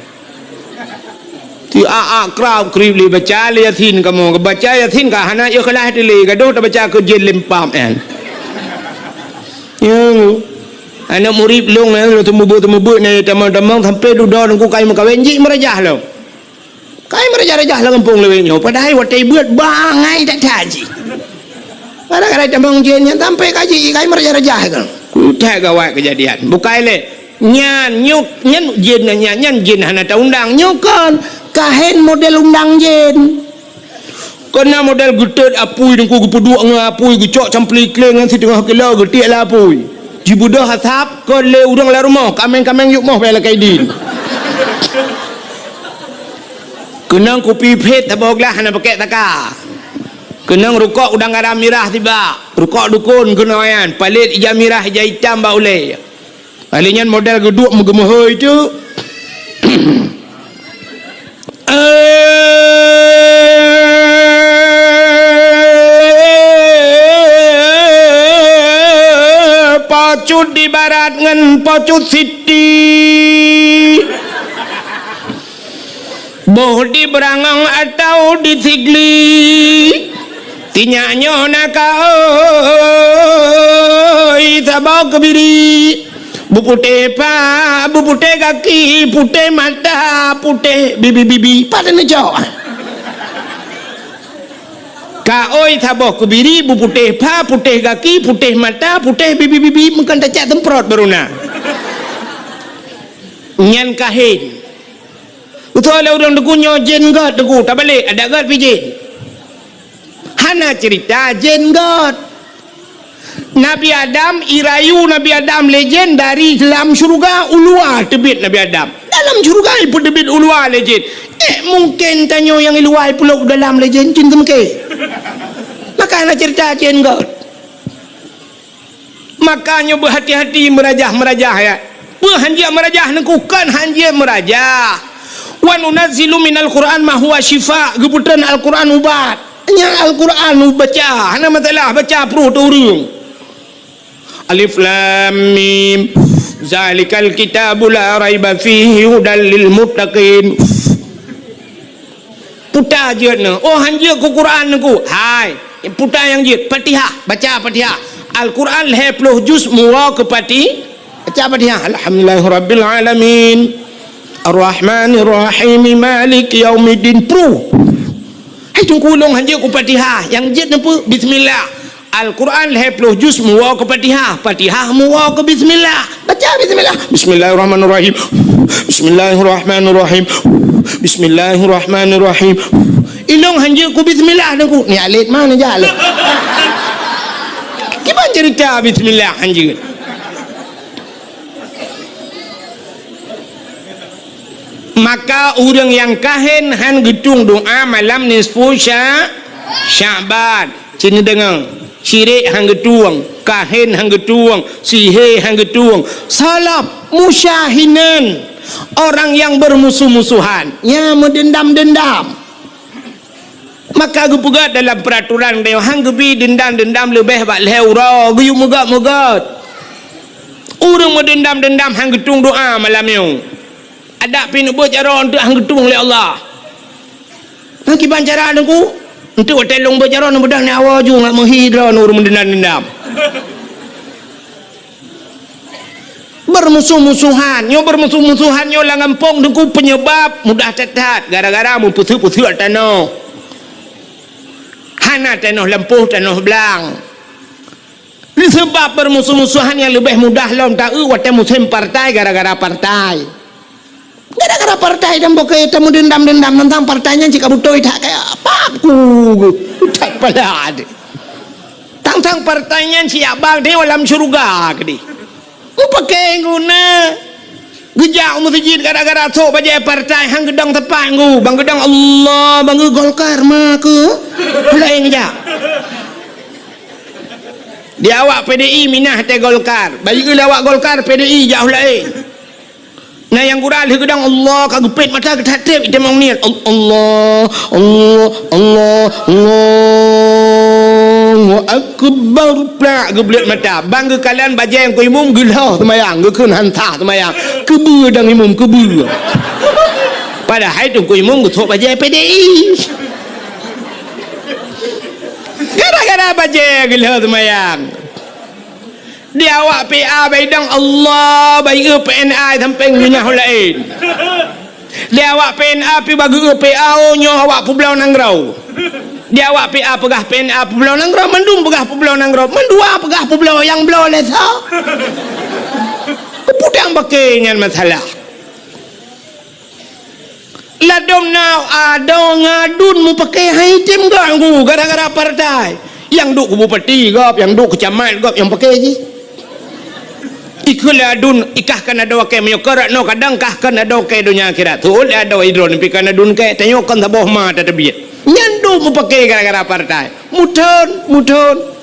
Ti a-a krab krib lé baca lé Yasin kamoe. Baca Yasin ka hana ikhlas lé, gadoh tabaca keu jén lempam nyan. Ya. Aneuk murit lôn nyan, lôn teumeubeut-teumeubeut nyan tamong-tamong sampai dudoe nungku kai meukawen jih meurajah lom. Kai meurajah-rajah lam gampông lawét nyoe, padahai watée beuet bangai that-that jih. Kadang-kadang tamong jén nyan sampai ka jih kai meurajah-rajah kan. Kutai gawat keujadian. Bukai lé. Nyan, nyoe, nyan jén nyan, nyan jén hana taundang. Nyoe kon kahen model undang jén. Keunan model geutot apui teungku geupeuduek ngon apui geucok campli kléng ngon siteungoh kilo geutiek lam apui. Jibeudôh asab kon lé ureuëng lam rumoh, kaméng-kaméng yub moh bèe lakée idin. Keunong kupi phét saboh glah hana pakèk taka. Keunong rukok udang garam mirah sibak, rukok dukon keunong nyan, palét ija mirah ija itam bak ulée. Kali nyan model geuduek meugeumeuhôi teuk. Eh, pocut di barat ngon pocut siti. Boh di Beurangong atau di Sigli, tinyak nyoe na kaôi saboh keubiri. Beuputéh pa, beuputéh gaki, putéh mata, putéh bibi-bibi. Pat neucok? Kaôi saboh keubiri, beuputéh pa, putéh gaki, putéh mata, putéh bibi-bibi. Meukan tacak semprot baru na. Nyan kahen. Beutôi lé ureuëng teungku nyoe jén gét teungku, tabalek, adak gét pih jén. Hana cerita jén gét. Nabi Adam, irayu Nabi Adam lé jén dari lam syeuruga u luwa teubiet Nabi Adam. Dalam syeuruga ipeuteubiet u luwa lé jén. Eh, mungken tanyoe nyang i luwa ipeulop u dalam lé jén, cit teumeuke. Maka hana cerita jén gét. Maka nyoe beuhati-hati meurajah-meurajah, ya. Peue hanjeuet meurajah neukukon hanjeuet meurajah. "Wa nunazzilu minal Qur'an ma huwa syifa," geupeutreun Al-Qur'an ubat. Nyan Al-Quran baca, hana masalah, baca pruh teuh ureueng. Alif Lam Mim. Zalikal kitabu la raiba fihi hudal lil muttaqin. Puta jeuet nyoe. Oh, han jeuet keu Quran Teungku. Hai, puta nyang jeuet. Fatihah, baca Fatihah. Al-Quran lhèe ploh juz muwoe keu Fati-, baca Fatihah. Alhamdulillahirabbil alamin. Arrahmanirrahim. Maliki yaumiddin. Pruh. Hai Teungku, lôn han jeuet keu Fatihah. Nyang jeuet nyoe peue? Bismillah. Al-Quran lhèe ploh juz muwoe keu Fatihah, Fatihah muwoe keu bismillah. Baca bismillah. Bismillahirrahmanirrahim. Bismillahirrahmanirrahim. Bismillahirrahmanirrahim. Ilôn han jeuet keu bismillah Teungku. Ni alet mana jalan? Kiban cerita bismillah han jeuet. Maka ureueng nyang kahen han geutueng doa malam nisfu Sya-, Sya'ban. Cit neudeungoe, syirik han geutueng, kahen han geutueng, sihé han geutueng, salaf, musyahinan, orang yang bermusuh-musuhan, nyang meudendam-dendam. Maka geupeugah dalam peuraturan nyoe, han geubi deundam-deundam leubeh bak lhèe uroe, geuyue meugöt-meugöt. Ureueng meudeundam-deundam han geutueng doa malam nyoe. Adak pih neubeuet jaroe eunteuk han geutueng lé Allah. Nyan kiban cara Teungku? Eunteuk watèe lôn beuet jaroe neubeudôh nyoe awoe ju ngat meuhi droeneuh ureueng meudeundam-deundam. Beurmusoh-musohan, nyoe beurmusoh-musohan nyoe lam gampông Teungku peunyeubab mudah that-that gara-gara meupeuseuek-peuseuek tanoh. Hana tanoh lampôh, tanoh blang. Seubab beurmusoh-musohan nyang leubeh mudah lom taeu watèe musém partai gara-gara partai. Gara-gara partai dan bukon tameudeundam-deundam teuntang partai nyan cit ka beutôi that kaya pap ku that pala deh. Tang-tang partai nyan siap bang deh lam syeuruga keudeh. Mupakè guna geujak u meuseujid gara-gara sok bajèe partai han geudong tepat nggu bang geudong Allah bang Golkar ma keu laén geujak. Di awak P D I minah teuh Golkar, bayeue lé awak Golkar P D I jak u laén. Na nyang gura lheueh geudong Allah ka geupet mata geutat trép itamong niet. Al-, Allah, Allah, Allah, Allahu Akbar. Plak geubleuet mata. Bang geukalon bajèe Teungku Imum geulhah seumayang, geukheun han sah seumayang. Keubeue dang Imum, keubeue. Padahai Teungku Imum geusok bajèe P D I. Gara-gara bajèe geulhah seumayang. Di awak P A baidong Allah bayeue P N A sampéng minah laén. Di awak P N A pi bageue P A oh nyoe awak peubloe nanggroe. Di awak P A peugah P N A peubloe nanggroe, mandum peugah peubloe nanggroe, mandua peugah peubloe nyang bloe lé soe. Peue dang bakée nyan masalah. Ladom na adoe ngon adun mupakée han item gak nggu gara-gara partai. Nyang duek keu bupati gob, nyang duek keu camat gob nyang pakée jih. Ikheun lé adun, ikah kan adoe kée meunyoe keu rot noe kadang kah kan adoe kée donya akhirat. Teuôt lé adoe idroe neupikeue adun kée, tanyoe kon saboh ma tateubiet. Nyan duek mupakée gara-gara partai. Muthon, muthon.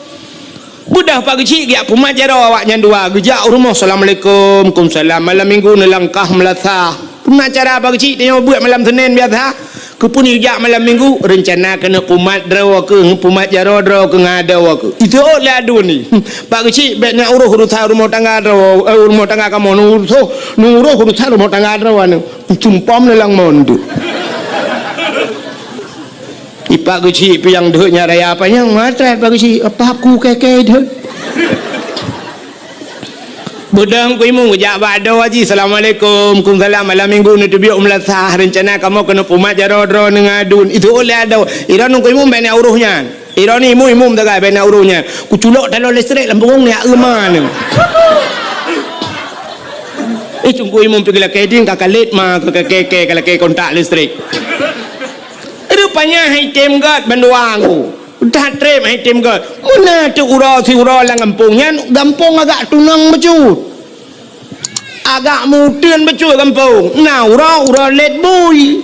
Beudôh Pak Geuchik geujak peumat jaroe awaknyan dua, geujak u rumoh, "Assalamualaikum." "Kumsalam." Malam minggu neulangkah meulasah. Peue na cara Pak Geuchik tanyoe beuet malam Senin biasa? Keupeue neujak malam minggu? Reuncana keuneuk peumat droe keuh, peumat jaroe droe keuh ngon adoe keuh. Iteuôt lé adun nyan. Pak Geuchik, bèk neuuroh urusan rumoh tangga droe, eh, rumoh tangga kamoe, neuuroh, neuuroh urusan rumoh tangga droe nyan. Sumpom neulang mon tu. Ipak Geuchik piang deuh nyan raya panyang mata Pak Geuchik, apa aku keke deuh. Beudang ku imum geujak bak adoe jih, "Assalamualaikum." "Kumsalam." "Malam minggu neuteubiet u meulasah, reuncana kamoe keuneuk peumat jaroe droe ngon adun." Itu oleh adoe. Iron ku imum bèk na uroh nyan. Iron imum, imum tagai bèk na uroh nyan. Kuculok taloe listrik lam punggong ni, euma ni. Eh, Teungku Imum pi geulakèe ding ka kalét ma, ka keke, ka lakèe kontak listrik. Rupanya hai tem gèt bandua ngku. Udah trép hai tem gèt. Meunan teuh uroe siuroe lam gampông nyan, gampông agak tunong bacut. Agak meuteun bacut gampông. Na uroe, uroe lét bui.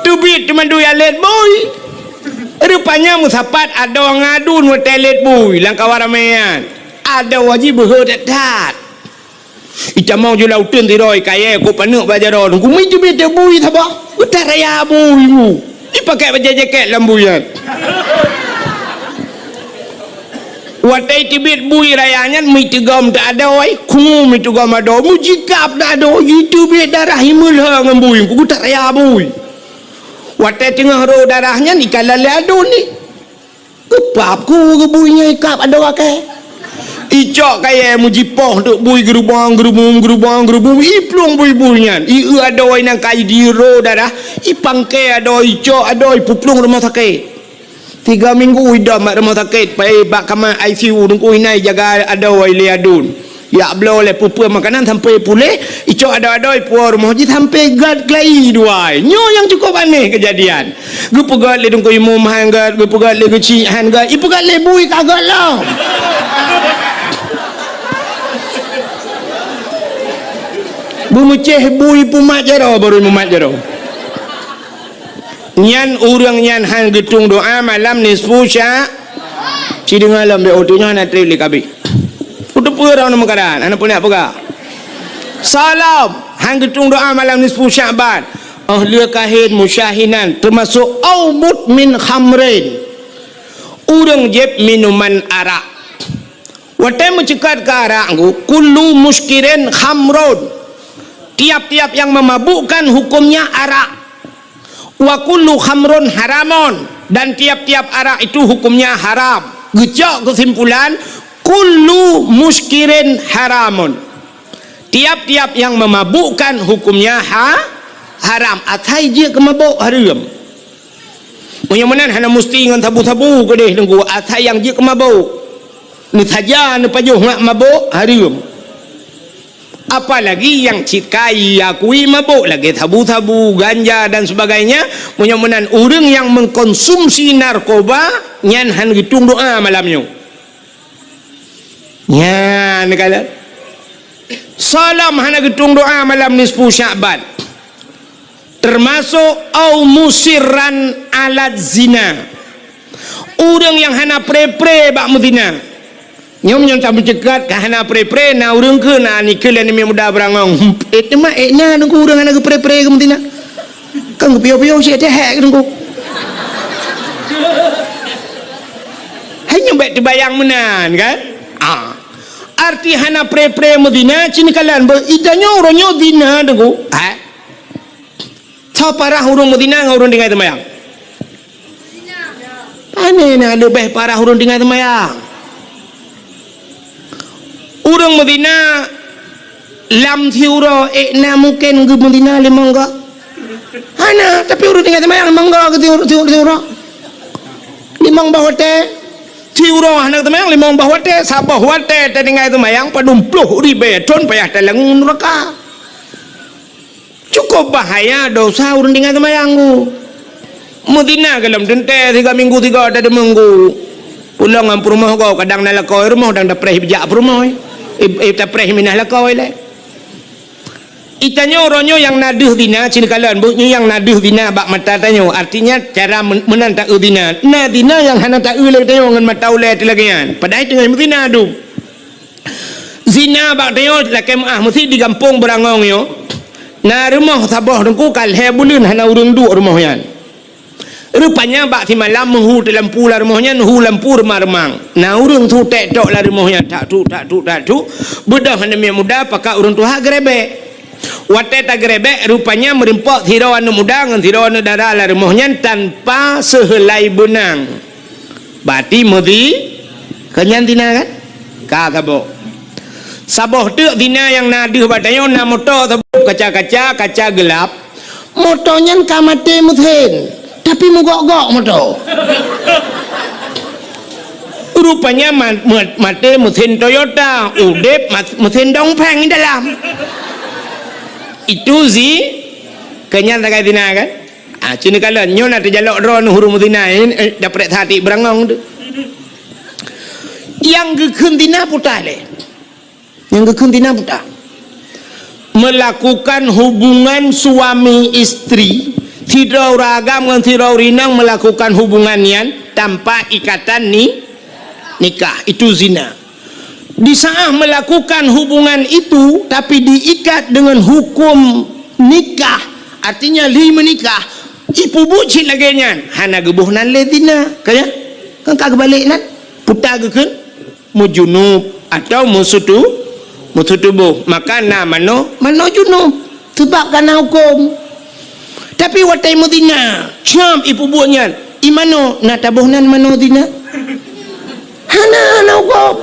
Teubiet teumandui lét bui. Rupanya meusapat adoe ngon adun watèe lét bui lam kawan ramè nyan. Adoe jih beuhe that-that. Itamong ju lam uteuen sidroe kayèe kok paneuk bak jaroe, Teungku, mi teubiet teuk bui saboh. Udah raya bui, Bu. Ipakèk bajèe jakét lam bui nyan. Watèe teubiet bui raya nyan, meuteugom teuh adoe, khungu meuteugom adoe, meujikab teuh adoe, jiteubiet darah, imeulhö ngon bui, ku geutaraya bui. Watèe teungoh rô darah nyan, ikalon lé aduen ni. Geupap ku geu bui nyan ikab adoe akèe. Icok kayèe meujipoh teuk bui geurubong, geurubong, geurubong, geurubong, iplueng bui-bui nyan. Ieu adoe nyang ka jidiro darah, ipangkèe adoe, icok adoe, ipeuplueng rumoh sakét. Tiga minggu idong bak rumoh sakét, pai bak kama I C U, teungku inan ijaga adoe lé aduen. Jak bloe lé peue-peue makanan sampoe puléh, icok adoe-adoe ipuwoe rumoh jih sampoe gèt keulayi dua. Nyoe nyang cukôp aneh keujadian. Geupeugèt lé teungku imum han gèt, geupeugèt lé geuchik han gèt, ipeugèt lé bui ka gèt lom. Beumeucéh bui pumat jaroe, barô mumat jaroe. Nyan ureueng nyan han geutueng doa malam nisfu Sya-, ci deungö lom, bèk, oh, teungoh na trép lé kabeh. Kuteupeu droeneuh meukaran, hana peue neuk peugah. Salam, han geutueng doa malam nisfu Sya'ban. Oh, lheueh kahén musyahinan, teumasuk au mudmin khamrin. Ureueng jieb minuman arak. Watèe meuceukat keu arak, kullu muskirin khamrun. Tiap-tiap yang memabukkan hukumnya arak. Wa kullu khamrun haramun, dan tiap-tiap arak itu hukumnya haram. Geucok keusimpulan, kullu muskirin haramun. Tiap-tiap yang memabukkan hukumnya ha-, haram. Asai jeuet keu mabök hareuem. Meunyoe meunan hana musti ngon sabu-sabu keudeh teungku, asai nyang jeuet keu mabök. Neusaja neupajoh ngon mabök hareuem. Apalagi nyang cit ka iakui mabök lagèe sabu-sabu, ganja dan sebagainya, meunyoe meunan ureueng nyang mengkonsumsi narkoba nyan han geutueng doa malam nyoe. Nyan kalon. Salam hana geutueng doa malam nisfu Sya'ban. Teumasok au musirran ala zina. Ureueng nyang hana pre-pre bak meuzina. Nyoe meunyoe tameuceukat ka hana pre-pre, na ureueng keu na nikeue lé aneuk muda beurangöng. Eh, teuma, eh, na teungku ureueng hana geupre-pre keu meuzina. Kan geupiôh-piôh cit teuhek teungku. Hai nyoe bèk teubayang meunan kan? Ah. Arti hana pre-pre meuzina, ci neukalon beuh, i tanyoe uroe nyoe zina teungku. Ha? Soe parah ureueng meuzina ngon ureueng tinggai seumayang? Pane na leubeh parah ureueng tinggai seumayang? Ureueng meuzina lam siuroe, eh, na mungken geumeuzina limong goe? Hana, tapi ureueng tinggai seumayang limong goe keu siuroe, siuroe, siuroe. Limong boh watèe. Siuroe hana seumayang limong boh watèe, saboh watèe tatinggai seumayang padum ploh ribèe thôn payah talangue neuraka. Cukôp bahaya dosa ureueng tinggai seumayang ku. Meuzina goh lom teuntèe siga minggu siga tadeumeung ku. Ulôn ngon peurumoh gob kadang na lakoe rumoh dang tapreh bijak peurumoh. Eh, eh, tapreh minah lakoe lé. I tanyoe uroe nyoe nyang na deuh zina, ci neukalon beuh nyoe nyang na deuh zina bak mata tanyoe. Artinya cara men-, meunan taeu zina. Na zina nyang hana taeu lé tanyoe ngon mata ulèe teuh lagèe nyan. Padahai teungoh meuzina dum. Zina bak tanyoe lakèe meu'ah meusi di gampông Beurangöng nyoe. Na rumoh saboh teungku ka lhèe buleuen hana ureueng duek rumoh nyan. Rupanya bak simalam meuhu teulampu lam rumoh nyan, hu lampu reumang-reumang. Na ureueng su tèk tok lam rumoh nyan, tak tuk, tak tuk, tak tuk. Beudôh aneuk miet muda pakat ureueng tuha geurebek. Watèe tageurebek, rupanya meurimpok sidroe aneuk muda ngon sidroe aneuk dara lam rumoh nyan tanpa seuheulai beunang. Bati meuzi, keu nyan zina kan? Ka saboh. Saboh teuk zina nyang na deuh bak tanyoe, na moto saboh kaca-kaca, kaca geulap. Moto nyan ka maté meusen, tapi meugok-gok moto. Rupanya ma-, ma-, maté meusen Toyota, udép mas-, meusen dongpeng di dalam. Itu zi-, keu nyan sagai zina kan? Ah, ci neukalon, nyoe na teujalok droeneuh ureueng meuzina, eh, eh, daprek satik Beurangöng tu. Nyang geukheun zina peue lé. Nyang geukheun zina peue? Melakukan hubungan suami istri, sidroe ureueng agam ngon sidroe ureueng inong melakukan hubungan nyan tanpa ikatan ni-, nikah, itu zina. Di saat melakukan hubungan itu, tapi diikat dengan hukum nikah, artinya li meunikah, Ipeubuet cit lagée nyan, hana geuboh nan lé zina. Ka nyan? Kan ka geubalek nan? Puta geukheun meujunub atau meusutu-, meusutuboh. Maka na manoe, manoe junub. Seubab ka na hukôm. Tapi watée meuzina, cam ipeubuet nyan, i manoe na taboh nan manoe zina? Hana, hana hukôm.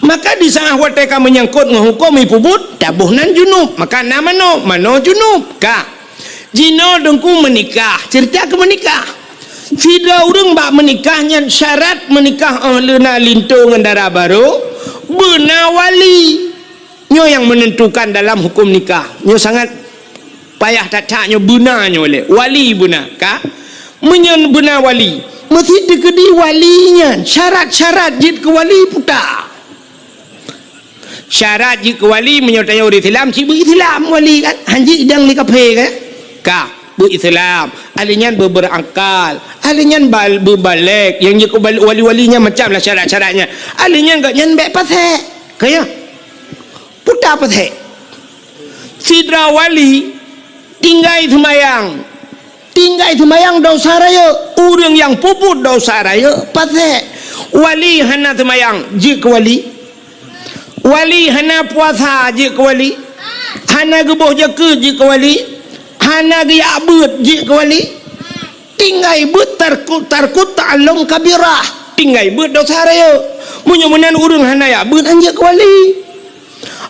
Maka di saát watée ka meunyangkot ngon hukôm ipeubuet, taboh nan junub. Maka na manoe, manoe junub. Ka. Jinoe Teungku meunikah, ceurita keu meunikah. Sidroe ureuëng bak meunikah nyan syarat meunikah óh lheueh na linto ngon dara barô, beuna wali. Nyoe nyang meunentukan dalam hukôm nikah. Nyoe sangat payah that-that nyoe beuna nyoe lé. Wali beuna, ka? Meunyoe beuna wali, meusti teukeudi wali nyan, syarat-syarat jeuet keu wali puta. Syarat jeuet keu wali, meunyoe tanyoe ureuëng Islam, cit beu Islam wali kan? Hanjeuet idang lé kafé kan? Ka, beu Islam. Ahli nyan beu berakal. Ahli nyan bal-, beu balek. Nyang jeuet keu bal-, wali-wali nyan macam lah syarat-syarat nyan. Ahli nyan gobnyan bék pasék. Ka ya? Puta pasék. Sidroe wali tinggai seumayang. Tinggai seumayang dosa rayeuk. Ureuëng nyang peubuet dosa rayeuk pasék. Wali hana seumayang, jeuet keu wali. Wali hana puasa, jeuet keu wali. Hana geuboh jakeuet, jeuet keu wali. Hana geujak beuet, jeuet keu wali. Tinggai beuet tarku-, tarku ta'allum kabirah. Tinggai beuet dosa rayeuk. Meunyoe meunan ureuëng hana jak beuet, han jeuet keu wali.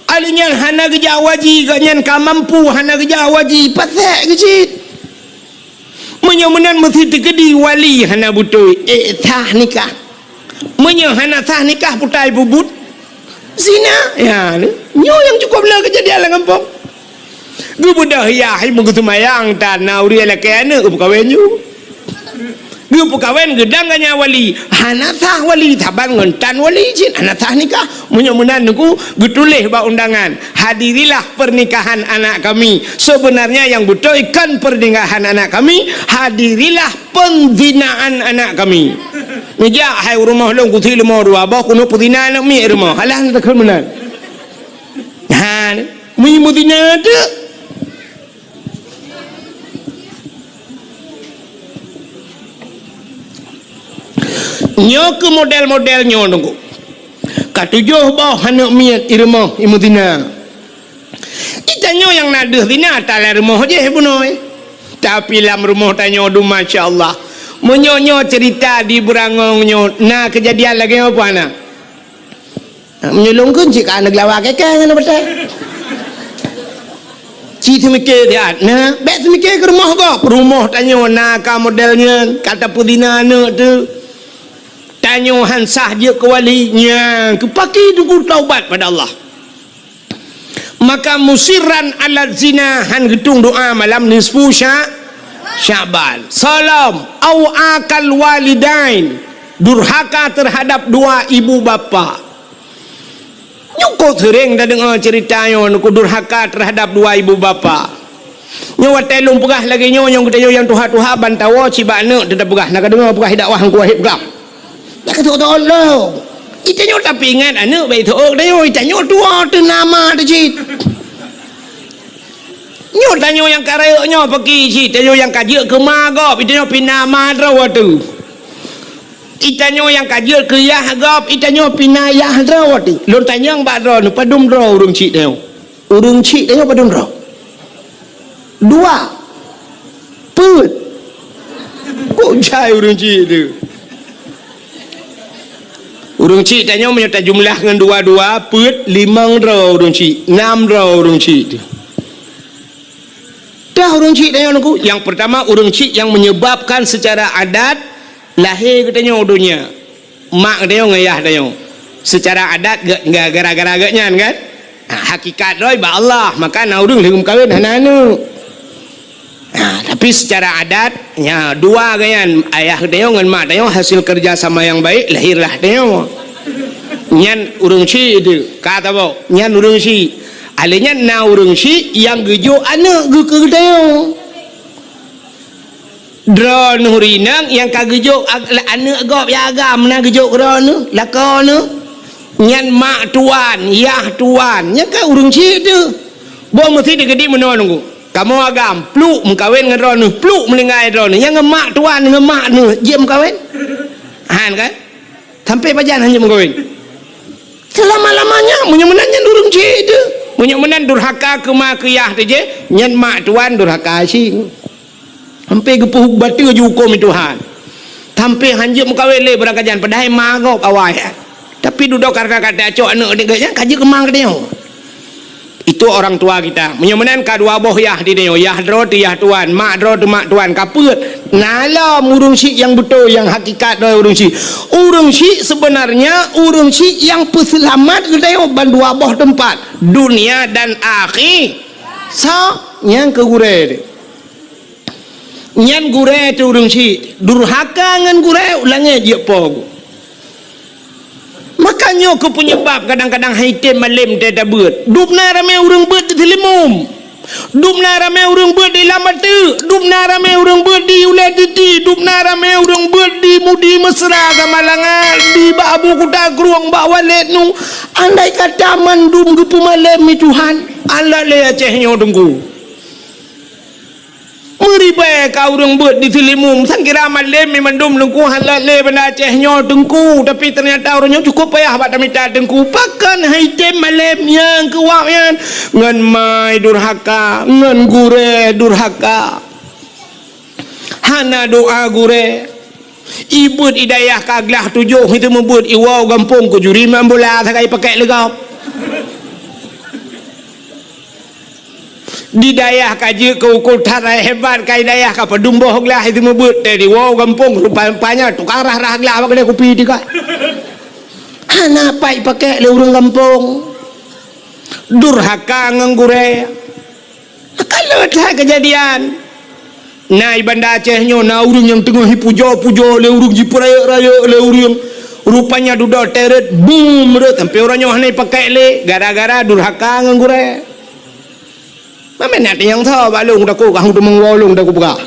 Ahli nyan hana geujak haji, gobnyan ka mampu hana geujak haji, pasék geuh cit. Meunyoe meunan meusti teukeudi wali hana beutôi, éh, sah nikah. Meunyoe hana sah nikah, puta ipeubuet zina. Ya, nyoe nyang cukôp le keujadian lam gampông. Geubeudôh yah, hai meugeuseumayang tan, na ureuëng lakée aneuëk geupeukawen ju. Geupeukawen geudang gobnyan wali, hana sah wali, saban ngon tan wali cit, hana sah nikah. Meunyoe meunan Teungku, geutuléh bak undangan, "Hadirilah pernikahan anak kami. Sebenarnya yang beutôi kon pernikahan anak kami, hadirilah penzinaan anak kami." Neujak hai u rumoh lôn, kusi leumo dua boh, keuneuk peuzina aneuk miet rumoh. Alah, takheun meunan. Ha, meunyoe meuzina teuk. Nyoe keuh model-model nyoe Teungku. Ka tujoh boh aneuk miet i rumoh i meuzina. Di tanyoe nyang na deuh zina, ta lam rumoh jih bunoe. Tapi lam rumoh tanyoe dum, masya Allah. Meunyoe nyoe ceurita di Beurangong nyoe, na keujadian lagée nyoe peue hana? Meunyoe lôn kheun cit ka aneuk lawa keu kèe ngon batèe. Ci teumike siat, na, bèk teumike keu rumoh gob. Rumoh tanyoe na ka model nyan, ka tapeuzina aneuk teuh. Tanyoe han sah jeuet keu wali, nyan keu pakri Teungku taubat pada Allah. Maka musirran ala zina, han geutueng doa malam nisfu Sya-, Sya'ban. Salom, au akal walidain, durhaka terhadap dua ibu bapa. Nyoe kok seuréng tadeungoe ceurita nyoe, Teungku, durhaka teuhadab dua ibu bapa. Nyoe watèe lôn peugah lagèe nyoe, nyoe geutanyoe nyang tuha-tuha ban tawoe cit bak aneuk teuh tapeugah, na kadeungoe peugah dakwah Teungku Wahid peugah. Nyan ka teuôt-teuôt lom. Geutanyoe tapeuingat aneuk bèk teuôt, tanyoe geutanyoe tuwoe teuh na ma teuh cit. Nyoe tanyoe nyang ka rayeuk nyoe paki cit, tanyoe nyang ka jeuet keu ma gob, geutanyoe pih na ma droe teuh. Geutanyoe nyang ka jeuet keu yah gob, geutanyoe pih na yah droe teuh. Lôn tanyong bak droeneuh, padum droe ureueng chik tanyoe? Ureueng chik tanyoe padum droe? Dua. Peuet. Kok jai ureueng chik teuh? Ureueng chik tanyoe meunyoe tajumlah ngon dua-dua, peuet, limong droe ureueng chik, nam droe ureueng chik teuh. Dah ureueng chik tanyoe Teungku, nyang peurtama ureueng chik nyang menyebabkan secara adat lahé geutanyoe u donya. Mak geutanyoe ngon yah tanyoe. Secara adat ge-, ge-, gara-gara geuh nyan kan? Ha, hakikat droe bak Allah, maka na ureueng lheueh meukawen hana aneuk. Ha, tapi secara adat, nya dua geuh nyan, ayah geutanyoe ngon mak tanyoe hasil kerja sama yang baik, lahirlah tanyoe. Nyan ureueng chik teuh, ka tabôh, nyan ureueng chik. Alèh nyan na ureueng chik nyang geujok aneuk geuh keu geutanyoe. Droeneuh ureueng inong nyang ka geujok ag-, aneuk gob nyang agam na geujok keu droeneuh, lakoe neuh. Nyan mak tuan, yah tuan, nyan kan ureueng chik teuh. Boh meusti teukeudi meunoe Teungku. Kamoe agam, pluk meukawen ngon droeneuh, pluk meuninggai droeneuh. Nyang ngon mak tuan, ngon mak neuh, jeuet meukawen? Han kan? Sampai pajan hana jeuet meukawen? Selama-lamanya, meunyoe meunan nyan ureueng chik teuh. Meunyoe meunan durhaka keu ma keu yah teuh jih, nyan mak tuan durhaka chik. Sampai geupeubateue ju huköm Tuhan. Sampai han jeuet meukawen lé beurangkajan, padahai ma gob awai. Tapi dudoe karena ka tacok aneuk geuh nyan ka jeuet keu ma geutanyoe. Itu orang tua kita. Meunyoe meunan ka dua boh yah di tanyoe, yah droe teuh yah tuan, mak droe teuh mak tuan, ka peuet. Na lom ureueng chik nyang beutôi, nyang hakikat droe ureueng chik. Ureueng chik sebenarnya, ureueng chik nyang peuseulamat geutanyoe ban dua boh teumpat, dunia dan akhi-, sa nyang keu gurée teuh. Nyan gurée teuh ureueng chik, durhaka ngon gurée, u langét jeuet po. Maka nyoe keuh peunyeubab kadang-kadang han item malém teutabeuet. Dubna ramé ureueng beuet di Teulimuem. Dubna ramé ureueng beuet di Lam Bateuk. Dubna ramé ureueng beuet di Ulée Titi. Dubna ramé ureueng beuet di Mudi Mesra, Samalanga, di bak Abu Kuta Krueng, bak Walét Nu. Andai kata mandum geupeumalém lé Tuhan, alah lé Aceh nyoe Teungku. Meuribée ka ureueng beuet di Teulimuem, sang kira malém mi mandum Teungku, han lé Banda Aceh nyoe Teungku, tapi teunyata ureueng nyoe cukup payah bak tamita Teungku. Pakon han item malém nyang keu wak nyan? Ngon ma durhaka, ngon gurée durhaka. Hana doa gurée. Ibeuet i dayah ka glah tujoh, itu meubeuet iwoe gampông keu juri main bola sagai pakai leugab. Di dayah ka jeuet keu ukeue that hebat, ka i dayah ka padum boh glah itu meubeuet teuh diwoe gampông, rupa-rupanya tukang rah-rah glah bak keude kupi teuka. Hana pat ipakék lé ureuëng gampông. Durhaka ngon gurée. Ka le that keujadian. Na i Banda Aceh nyoe na ureuëng nyang teungoh ipujoe-pujoe lé ureuëng, jipeurayeuk-rayeuk lé ureuëng. Rupanya dudoe teuret, bum, rot, sampoe uroe nyoe hana ipakék lé gara-gara durhaka ngon gurée. Mamén na teunyang tho bak lôn takot, ka hana teumeung woe lôn takot peugah.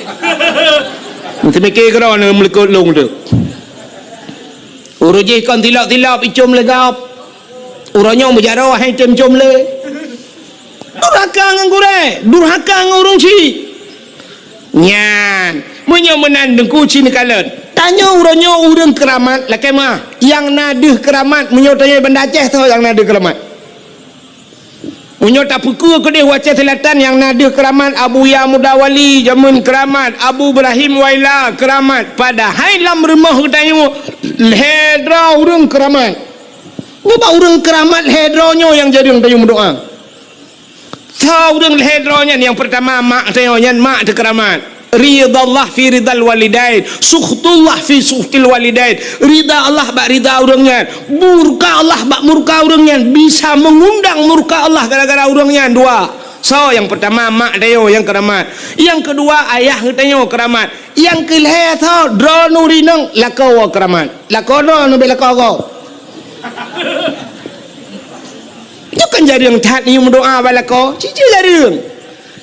Meuteumike keudroe meulikot lôn teuh. Ureuëng jih kon tilop-tilop icom lé gob. Uroe nyoe meujaroe hai tem com lé. Durhaka ngon gurée, durhaka ngon ureuëng chik. Nyan, meunyoe meunan Teungku ci neukalon. Tanyoe uroe nyoe ureuëng keuramat lakée meuah. Nyang na deuh keuramat, meunyoe tanyoe Banda Aceh tho nyang na deuh keuramat. Meunyoe tapeukeue keudeh u Aceh Selatan nyang na deuh keuramat, Abuya Muda Wali jameun keuramat, Abu Ibrahim Waila keuramat. Padahai lam rumoh geutanyoe lhée droe ureuëng keuramat. Nyoe bak ureuëng keuramat lhée droe nyoe nyang jareueng tanyoe meudoá. Soe ureuëng lhée droe nyan? Nyang peurtama mak tanyoe nyan, mak teuh keuramat. Ridallah fi ridal walidain, sukhtullah fi sukhtil walidain. Rida Allah bak rida ureuëng nyan, murka Allah bak murka ureuëng nyan, bisa meungundang murka Allah gara-gara ureuëng nyan dua. Soe nyang peurtama? Mak tanyoe nyang keuramat. Nyang keudua ayah geutanyoe keuramat. Nyang keulhée soe? Droeneuh rinong lakoe keuramat. Lakoe droeneuh bék lakoe gob. Nyoe kan jareueng that neuyue meudoá bak lakoe, ci jeuet jareueng.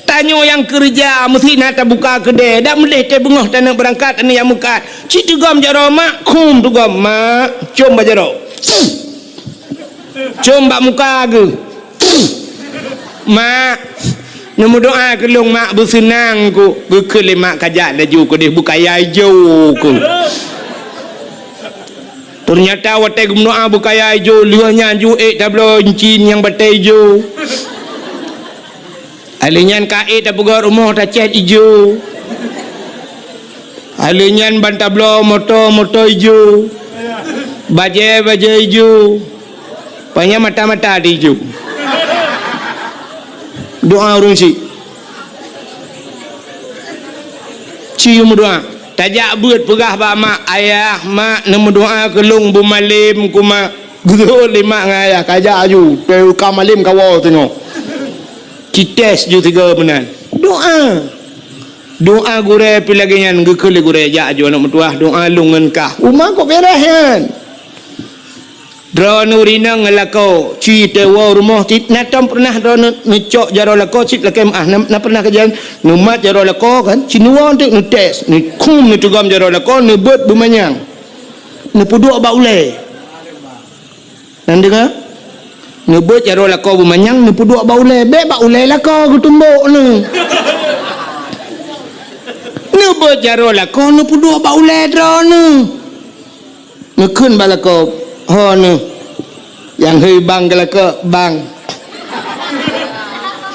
Tanyoe nyang keureuja meusti na tabuka keudée, dak meudeh teuh beungoh taneuk beurangkat, taneuk jak meukat. Ci teugom jaroe mak, khum teugom mak, com bak jaroe. Com bak muka geuh. Mak, neumeudoá keu lôn mak, beuseunang ku. Geukheun lé mak, kajak laju keudeh beukaya ijo ku. Teunyata watée geumeudoá beukaya ijo, lheueh nyan ju ék tabloe incin nyang batée ijo. Alheuh nyan ka ék tapeugét rumoh tacét ijo. Alheuh nyan ban tabloe moto, moto ijo. Bajée, bajée ijo. Panyang mata-mata di ijo. Doá ureuëng chik. Ci meudoá. Tajak beuet peugah bak mak, "Ayah, mak, neumeudoá keu lôn beumalém ku, mak." Geuseuôt lé mak ngon ayah, kajak aju. Teuka malém kawoe teungoh. Cites ju tiga meunan. Doá. Doá gurée pih lagée nyan, geukheun lé gurée, "Jak aju aneuk meutuwah, doá lôn ngon kah." Uma kok beres nyan. Droeneuh rinong ngon lakoe, ci teuwoe rumoh cit, na tom pernah droeneuh neucok jaroe lakoe cit lakée meuah, na, na pernah kejadian neumat jaroe lakoe kan, ci neuwoe teuk neutes, neukhum neuteugom jaroe lakoe, neubeuet beumanyang. Neupeuduek bak ulée. Nan deungoe? Neubeuet jaroe lakoe beumanyang, neupeuduek bak ulèe. Bèk bak ulèe lakoe geutumbok neuh. Neubeuet jaroe lakoe, neupeuduek bak ulèe droeneuh. Neukheun bak lakoe, "Ho neuh." Nyang hei bang keu lakoe, "Bang,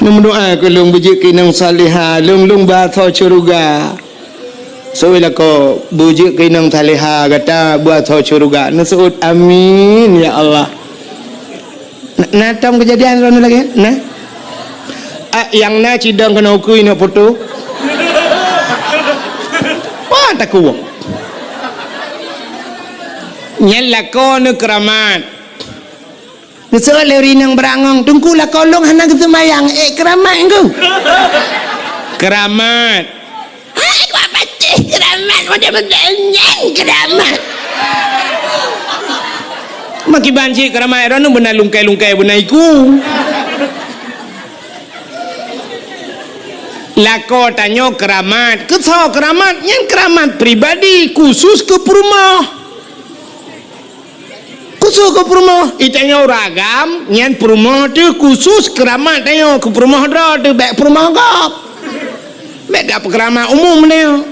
neumeudoa keu lôn beujeuet keu inong salihah, lôn, lôn beuasoe syeuruga." Seuôt lakoe, "Beujeuet keu inong salihah gata beuasoe syeuruga." Neuseuôt, "Amin, ya Allah." Na, na tom keujadian droeneuh lagèe nyan? Na? Ah, nyang na cidong keunoe ukeue inong poto. Wah, takue. Nyan lakoe neuh keuramat. Geuseuôt lé ureueng inong beurangong, "Teungku, lakoe lôn hana geuseumayang." Eh, keuramat engku. Keuramat. Hai, kuat pacéh keuramat, model-model nyan keuramat. Makiban cit keuramat, droeneuh beuna lungkai-lungkai beuna iku. Lakoe tanyoe keuramat. Keu soe keuramat? Nyan keuramat pribadi, khusus keu peurumoh. Khusus keu peurumoh, i tanyoe ureueng agam, nyan peurumoh teuh khusus keuramat tanyoe, keu peurumoh droe teuh, bèk peurumoh gob. Bèk gak peukeuramat umum tanyoe.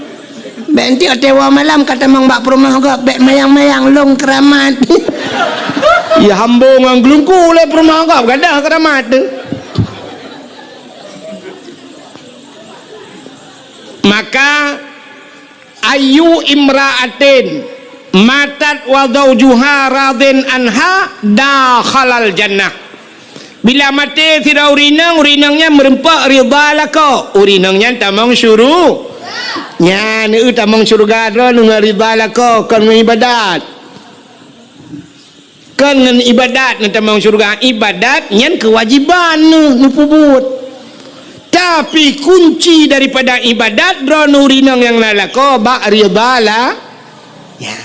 Bèk enteuk watèe woe malam ka tamong bak peurumoh gob, bèk mayang-mayang lôn keuramat. Ya hambo ngon geulungku lé peurumoh gob, gadôh keuramat teuh. Maka, "Ayyu imra'atin matat wa zaujuha radin anha dakhalal jannah." Bila maté sidroe ureueng inong, ureueng inong nyan meureumpok ridha lakoe, ureueng inong nyan tamong syuru-, nyan, eu, tamong syeuruga droeneuh ngon ridha lakoe, kon ngon ibadat. Kon ngon ibadat neutamong syeuruga. Ibadat nyan keuwajéban neuh neupeubuet. Tapi kunci daripada ibadat droeneuh ureueng inong nyang na lakoe bak ridha la-, ya.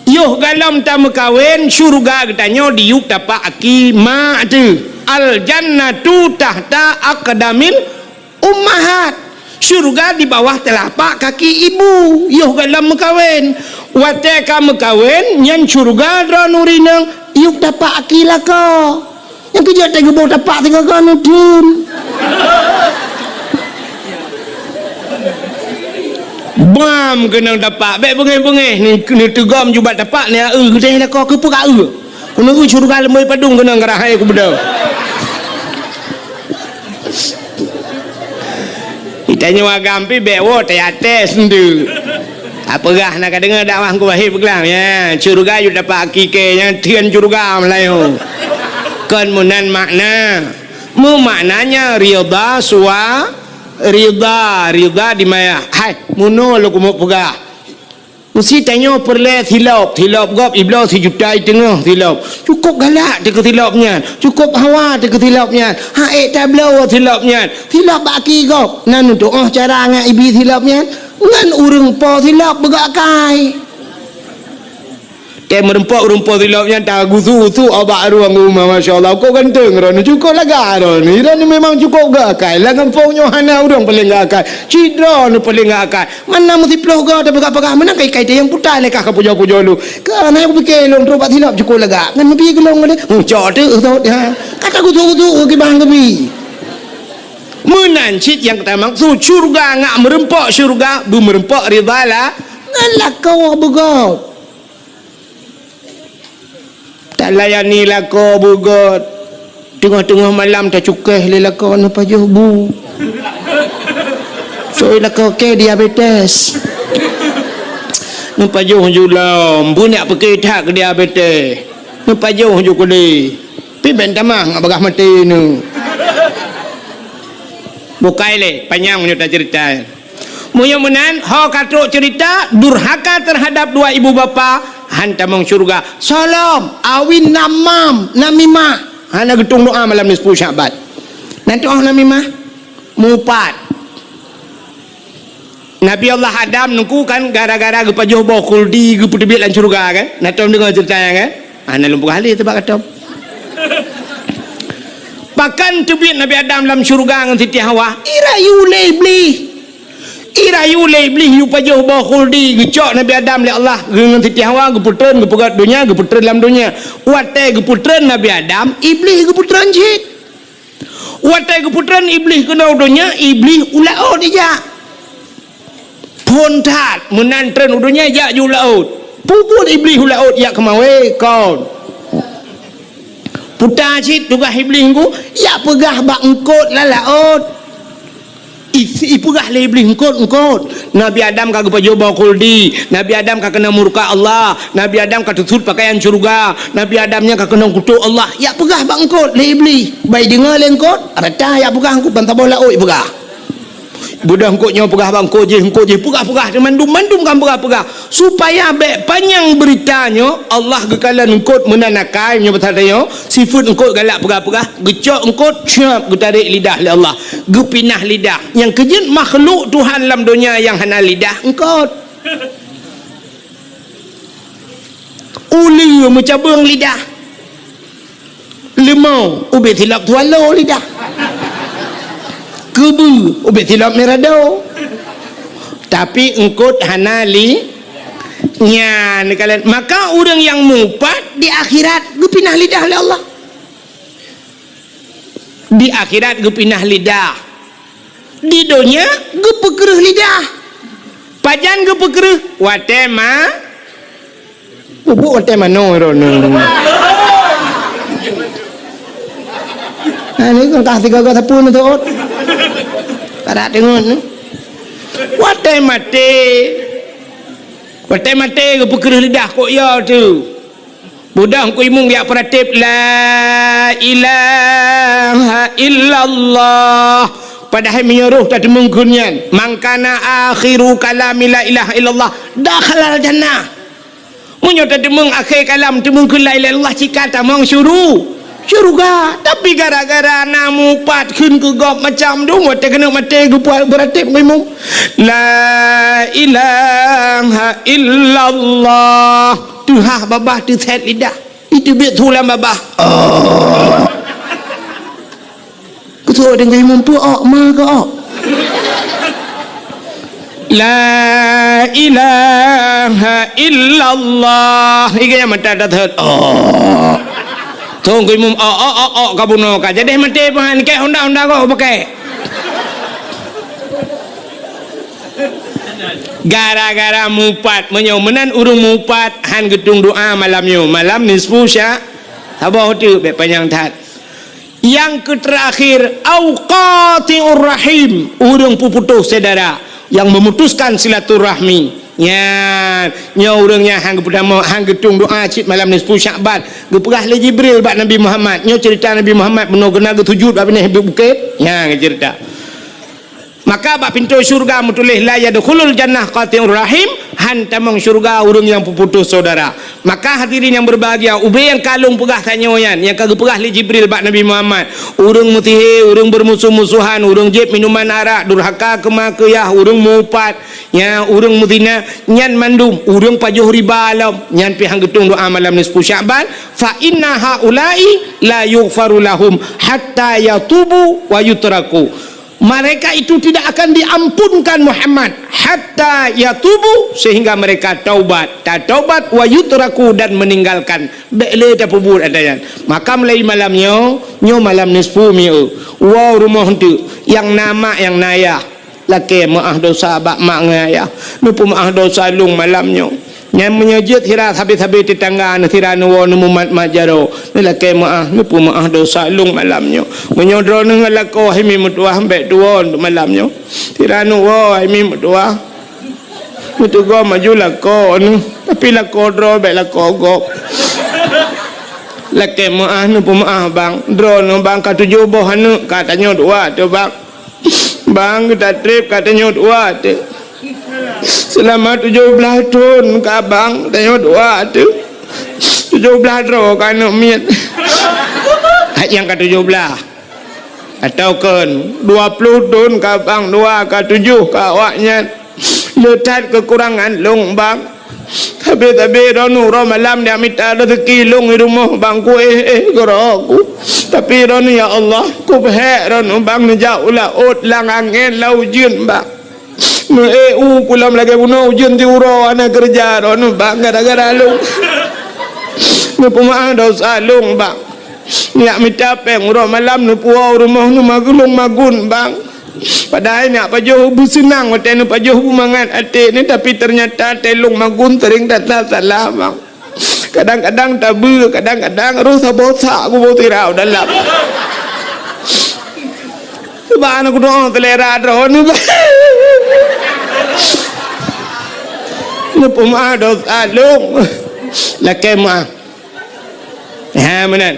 Yoh gohlom tameukawen, syeuruga geutanyoe diyueb tapak aki mak teuh. Al jannatu tahta aqdamil ummahat. Syeuruga di bawah teulapak kaki ibu, yoh gohlom meukawen. Watèe ka meukawen, nyan syeuruga droeneuh ureueng inong, yueb tapak aki lakoe. Nyang keujeuet teuh geuboh tapak sigoe-goe neutheun. Bam keunong tapak, bèk beungéh-beungéh, neuteugom ju bak tapak, neueu geutéh lakoe, keupeue ka eu. Keuneuk syeuruga leumoi padum keunong geurahai keu beudôh. Itanyoe agam pih bèk woe teuaté seundeuk. Apeugah na ka deungoe dakwah Teungku Wahid peugah, ya, syeuruga yue dapat hakiki nyang theun syeuruga meulayeue. Kon meunan makna. Meumaknanya ridha sua, ridha, ridha di maya. Hai, meunoe lôn keumeung peugah. Meusi tanyoe peureulèe silop, silop gob ibloe sijuta i teungoh silop. Cukôp galak teuh keu silop nyan, cukôp hawa teuh keu silop nyan, han ék tabloe silop nyan, silop bak aki gob. Na neutuoh cara ngon ibi silop nyan, ngon ureueng po silop beugok akai. Tée meureumpok ureueng po silop nyan tagusu-gusu bak rueng u ma, masya Allah, kok ganteng droeneuh, cukôp lagak droeneuh. Droeneuh memang cukôp gok akai. Lam gampông nyoe hana ureueng paleng gok akai. Cit droeneuh paleng gok akai. Mana meusiplôh goe tapeugah-peugah, meunan kai-kai teuh nyang puta lé kah ka pujoe-pujoe lôn. Keu hana nyang kupike lôn trok bak silop cukôp lagak. Ngon neubi geulong lé. Mucok teuh thot, ha. Ka tagusu-gusu kibang geubi. Meunan cit nyang tamaksud syeuruga, ngat meureumpok syeuruga, beumeureumpok ridha la-, ngon lakoe beugôt. Talayani lakoe beugôt. Teungoh-teungoh malam tacukéh lé lakoe neupajoh bu. Soi lakoe kée diabetes. Neupajoh ju lom, beunyak peuke that keu diabetes. Neupajoh ju keudeh. Pih bèk tamah ngat bagaih maté neuh. Bukai lé, panyang meunyoe taceurita. Meunyoe meunan, ho ka trok ceurita, durhaka teuhadab dua ibu bapa, han tamong syeuruga. Soe lom, awin namam, namimah. Hana geutueng doa malam nisfu Sya'ban. Na tuoh namimah? Mupat. Nabi Allah Adam neuku kan gara-gara geupajoh boh khuldi geupeuteubiet lam syeuruga kan? Na tom deungoe ceurita nyan kan? Hana lôn peugah lé teuh bak gatom. Pakon teubiet Nabi Adam lam syeuruga ngon Siti Hawa? Irayu lé Iblih. Irayu lé Iblih yue pajoh boh khuldi, geucok Nabi Adam lé Allah, geu-, ngon Siti Hawa geupeutreun, geupeugöt donya, geupeutreun lam donya. Watèe geupeutreun Nabi Adam, Iblih geupeutreun cit. Watèe geupeutreun Iblih keunoe u donya, Iblih u laôt ijak. Phôn that, meunan treun u donya jak ju laôt. Peue buet Iblih u laôt jak keumawé, kon. Puta cit tugaih Iblih ngon, jak peugah bak eungkôt lam laôt. I-, ipeugah lé Iblih eungkôt, eungkôt. Nabi Adam ka geupajoh boh khuldi, Nabi Adam ka keunong murka Allah, Nabi Adam ka teusut pakaian syeuruga, Nabi Adam nyan ka keunong kutok Allah. Jak peugah bak eungkôt lé Iblih. Bai deungö lé eungkôt, rata jak peugah eungkôt ban saboh laôt ipeugah. Beudoh eungkôt nyoe peugah bak eungkôt jéh, eungkôt jéh peugah-peugah, mandum, mandum kan peugah-peugah. Supaya bèk panyang beurita nyoe, Allah geukalon eungkôt meunan akai, nyoe pasal tanyoe, sifeuet eungkôt galak peugah-peugah, geucok eungkôt, ceup, geutarek lidah lé Allah, geupinah lidah. Nyang keujeuet makhluk Tuhan lam donya nyang hana lidah, eungkôt. Uleue meucabeueng lidah. Leumô, ubit silop tualo lidah. Keubeue, ubit silop mirado. Tapi eungkôt hana li-, nyan kalian. Maka ureuëng nyang mupat di akhirat geupinah lidah lé Allah. Di akhirat geupinah lidah. Di donya geupeukreueh lidah. Pajan geupeukreueh? Watèe ma-, pupuk watèe manoe droeneuh. Nah, ni kan kah tiga-tiga sapeue meutuot. Kada deungon ni. Watèe maté. Watèe maté geupeukreueh lidah kok ya tu. Beudoh keu imum jak peurateb, "La ilaha illallah." Padahai meunyoe roh tateumeung kheun nyan, "Man kana akhiru kalami la ilaha illallah, dakhalal jannah." Meunyoe tateumeung akhé kalam teumeung kheun la ilaha illallah, cit ka tamong syuru-, syeuruga. Tapi gara-gara na mupat kheun keu gob macam dum, watèe keuneuk maté geupeue-, peurateb keu imum, "La ilaha illallah." Teuhah babah teusét lidah. Iteubiet su lam babah. Oh. Keusoe deungon imum peue ok, ma keu ok. La ilaha illallah. Iga nyang mata dah thot. Oh. Thong keu imum ok, ok, ok, ok, ka bunoe ka. Jadi maté pahan keu honda-honda kok pakai. Gara-gara mupat, meunyoe meunan ureuëng mupat han geutueng doa malam nyoe, malam nisfu sya-, saboh teuk bèk panyang that. Nyang keuterakhir, au qati'ur rahim, ureuëng peuputôh syedara, nyang memutuskan silaturahmi. Nyan, nyoe ureuëng nyang han geupeutamong, han geutueng doa cit malam nisfu Syakban. Geupeugah lé Jibril bak Nabi Muhammad. Nyoe ceurita Nabi Muhammad bunoe geuneuk geusujut bak binéh bukét. Nyan geuceurita. Maka bak pintoe syeuruga meutuléh, "La yadkhulul jannah qati'ur rahim," han tamong syeuruga ureuëng nyang peuputôh syedara. Maka hadirin nyang berbahagia, ubé nyang ka lôn peugah tanyoe nyan, nyang ka geupeugah lé Jibril bak Nabi Muhammad, ureuëng meusihé, ureuëng beurmusoh-musohan, ureuëng jieb minuman arak, durhaka keu ma keu yah, ureuëng mupat, ya, ureuëng meuzina, nyan mandum, ureuëng pajoh riba lom, nyan pih han geutueng doa malam nisfu Syakban, "Fa inna haula'i la yughfaru lahum hatta yatubu wa yutraku." Mereka itu tidak akan diampunkan Muhammad hatta yatubu, sehingga mereka taubat, tataubat, wa yutraku, dan meninggalkan. Bèk lé tapeubuet ata nyan. Maka mulai malam nyoe, nyoe malam nisfu mi'u. Woe rumoh eunteuk, nyang na mak, nyang na yah. Lakèe meuáh dosa bak mak ngon ayah. Neupeumeuáh dosa lôn malam nyoe. Nyan meunyoe jeuet sira sabe-sabe teutangga neuh sira neuwoe neumumat-mat jaroe. Neulakèe meuáh, neupeumeuáh dosa lôn malam nyoe. Meunyoe droeneuh ngon lakoe hai mi meutuwah bèk tuwoe malam nyoe. Sira neuwoe hai mi meutuwah. Meuteugom maju lakoe neuh. Tapi lakoe droe bèk lakoe gob. Lakèe meuáh neupeumeuáh bang. Droeneuh bang ka tujoh boh aneuk ka tanyoe dua teuh bang. Bang, geuta trép ka tanyoe dua teuh. Seulama tujoh blaih thon ka bang tanyoe dua teuh. Tujoh blaih droe ka aneuk miet. Hai nyang ka tujoh blaih. Atawa kon dua ploh thon ka bang dua ka tujoh ka awaknyan. Le that keukurangan lôn bang. Sabe-sabe droeneuh uroe malam neumita raseuki lôn di rumoh bang kuéh éh keudroe ku. Tapi droeneuh ya Allah, kupeuhék droeneuh bang neujak u laôt lam angén lam ujeuen bang. Meu-E U pulang lagèe bunoe ujeuen siuroe hana keureuja droeneuh, Bang, gara-gara lôn. Neupeumeu'ah desya lôn, Bang. Neujak mita pèng uroe malam neupuwoe u rumoh neuh, magun lôn magun, Bang. Padahai neujak pajoh beuseunang watèe neupajoh beumangat até neuh, tapi teunyata watèe lôn magun seuring that-that salah, Bang. Kadang-kadang tabeue, kadang-kadang roh saboh sak kuboh tirau dalam. Subhanallah, kudoe seulera droeneuh, Bang. Neupeumeu'ah desya lôn. Lakèe meu'ah. Ha, meunan.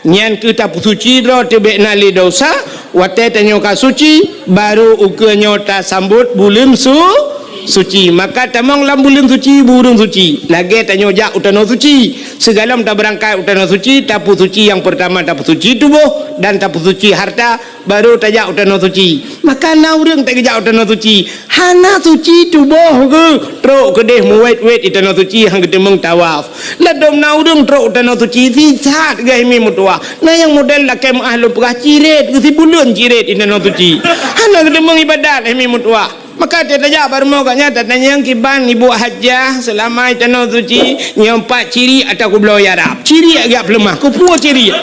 Nyan keuh tapeusuci droe teuh bèk na lé desya, watèe tanyoe ka suci, barô ukeue nyoe tasambot buleuen su-, suci. Maka tamong lam buleuen suci, bu ureueng suci. Lagèe tanyoe jak u tanoh suci. Sigohlom tabeurangkat u tanoh suci, tapeusuci nyang peurtama tapeusuci tuboh dan tapeusuci harta, barô tajak u tanoh suci. Maka na ureueng tageujak u tanoh suci, hana suci tuboh geuh, trok keudeh meuwét-wét di tanoh suci han geuteumeung tawaf. Ladôm na ureueng trok u tanoh suci, sisat geuh hai mi meutuwah. Na nyang model lakèe meu'ah lôn peugah cirét, geuh sibuleuen cirét di tanoh suci. Hana geuteumeung ibadat hai mi meutuwah. Maka watèe tajak bak rumoh gobnyan tatanyong kiban ibu hajah seulama di tanoh suci, nyoe pat cirét atawa kubloe Arab. Cirét geujak peuleumah, keupeue cirét.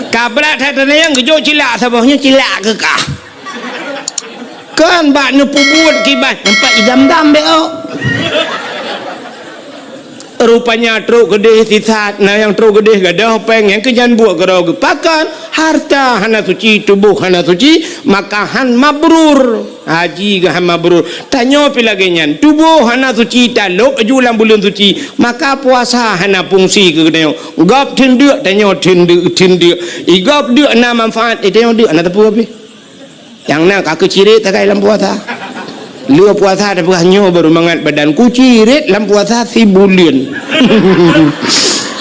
Ka brat that tatanyong geujok cilak saboh, nyoe cilak keu kah. Kon bak neupeubuet kiban, nampak idam-dam bèk ôk. Rupanya trok keudeh sisat, na nyang trok keudeh gadôh pèng nyang keu nyan buet keudroe geupakon, harta hana suci, tuboh hana suci, maka han mabrur. Haji geuh han mabrur. Tanyoe pih lagèe nyan, tuboh hana suci, talôb aju lam buleuen suci, maka puasa hana fungsi keu tanyoe. Gob theun deuk, tanyoe theun deuk, theun deuk. I gob deuk na manfaat, eh, tanyoe deuk hana teupeu pih. Nyang na ka keuh cirét takai lam puasa. Lheueh puasa tapeugah nyoe barô mangat badan ku cirét lam puasa sibuleuen.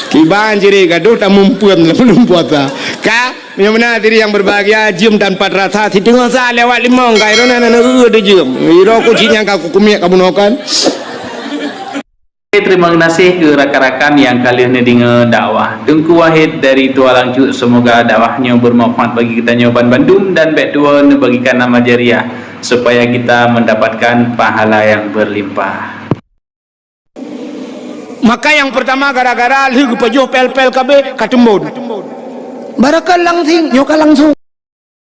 Kiban cirét gadôh tameupeuen lam buleuen puasa. Ka, meunyoe meunan hadirin yang berbahagia, jeuem tanpa terasa, siteungoh sa lewat limong ka, droeneuh na, na, na, na, jeuem. Iro ku cit nyang ka kukumiek ka bunoe kan. Terima kasih keu rakan-rakan nyang ka lheueh neudeungoe dakwah Teungku Wahid dari Tualang Cut. Semoga dakwah nyoe bermanfaat bagi geutanyoe banbandum dan bèk tuwoe neubagikan amal jariah supaya kita mendapatkan pahala yang berlimpah. Maka nyang peurtama gara-gara lheueh geupajoh pèl-pèl kabeh ka teumbon. Barakat langsing nyoe ka langsung.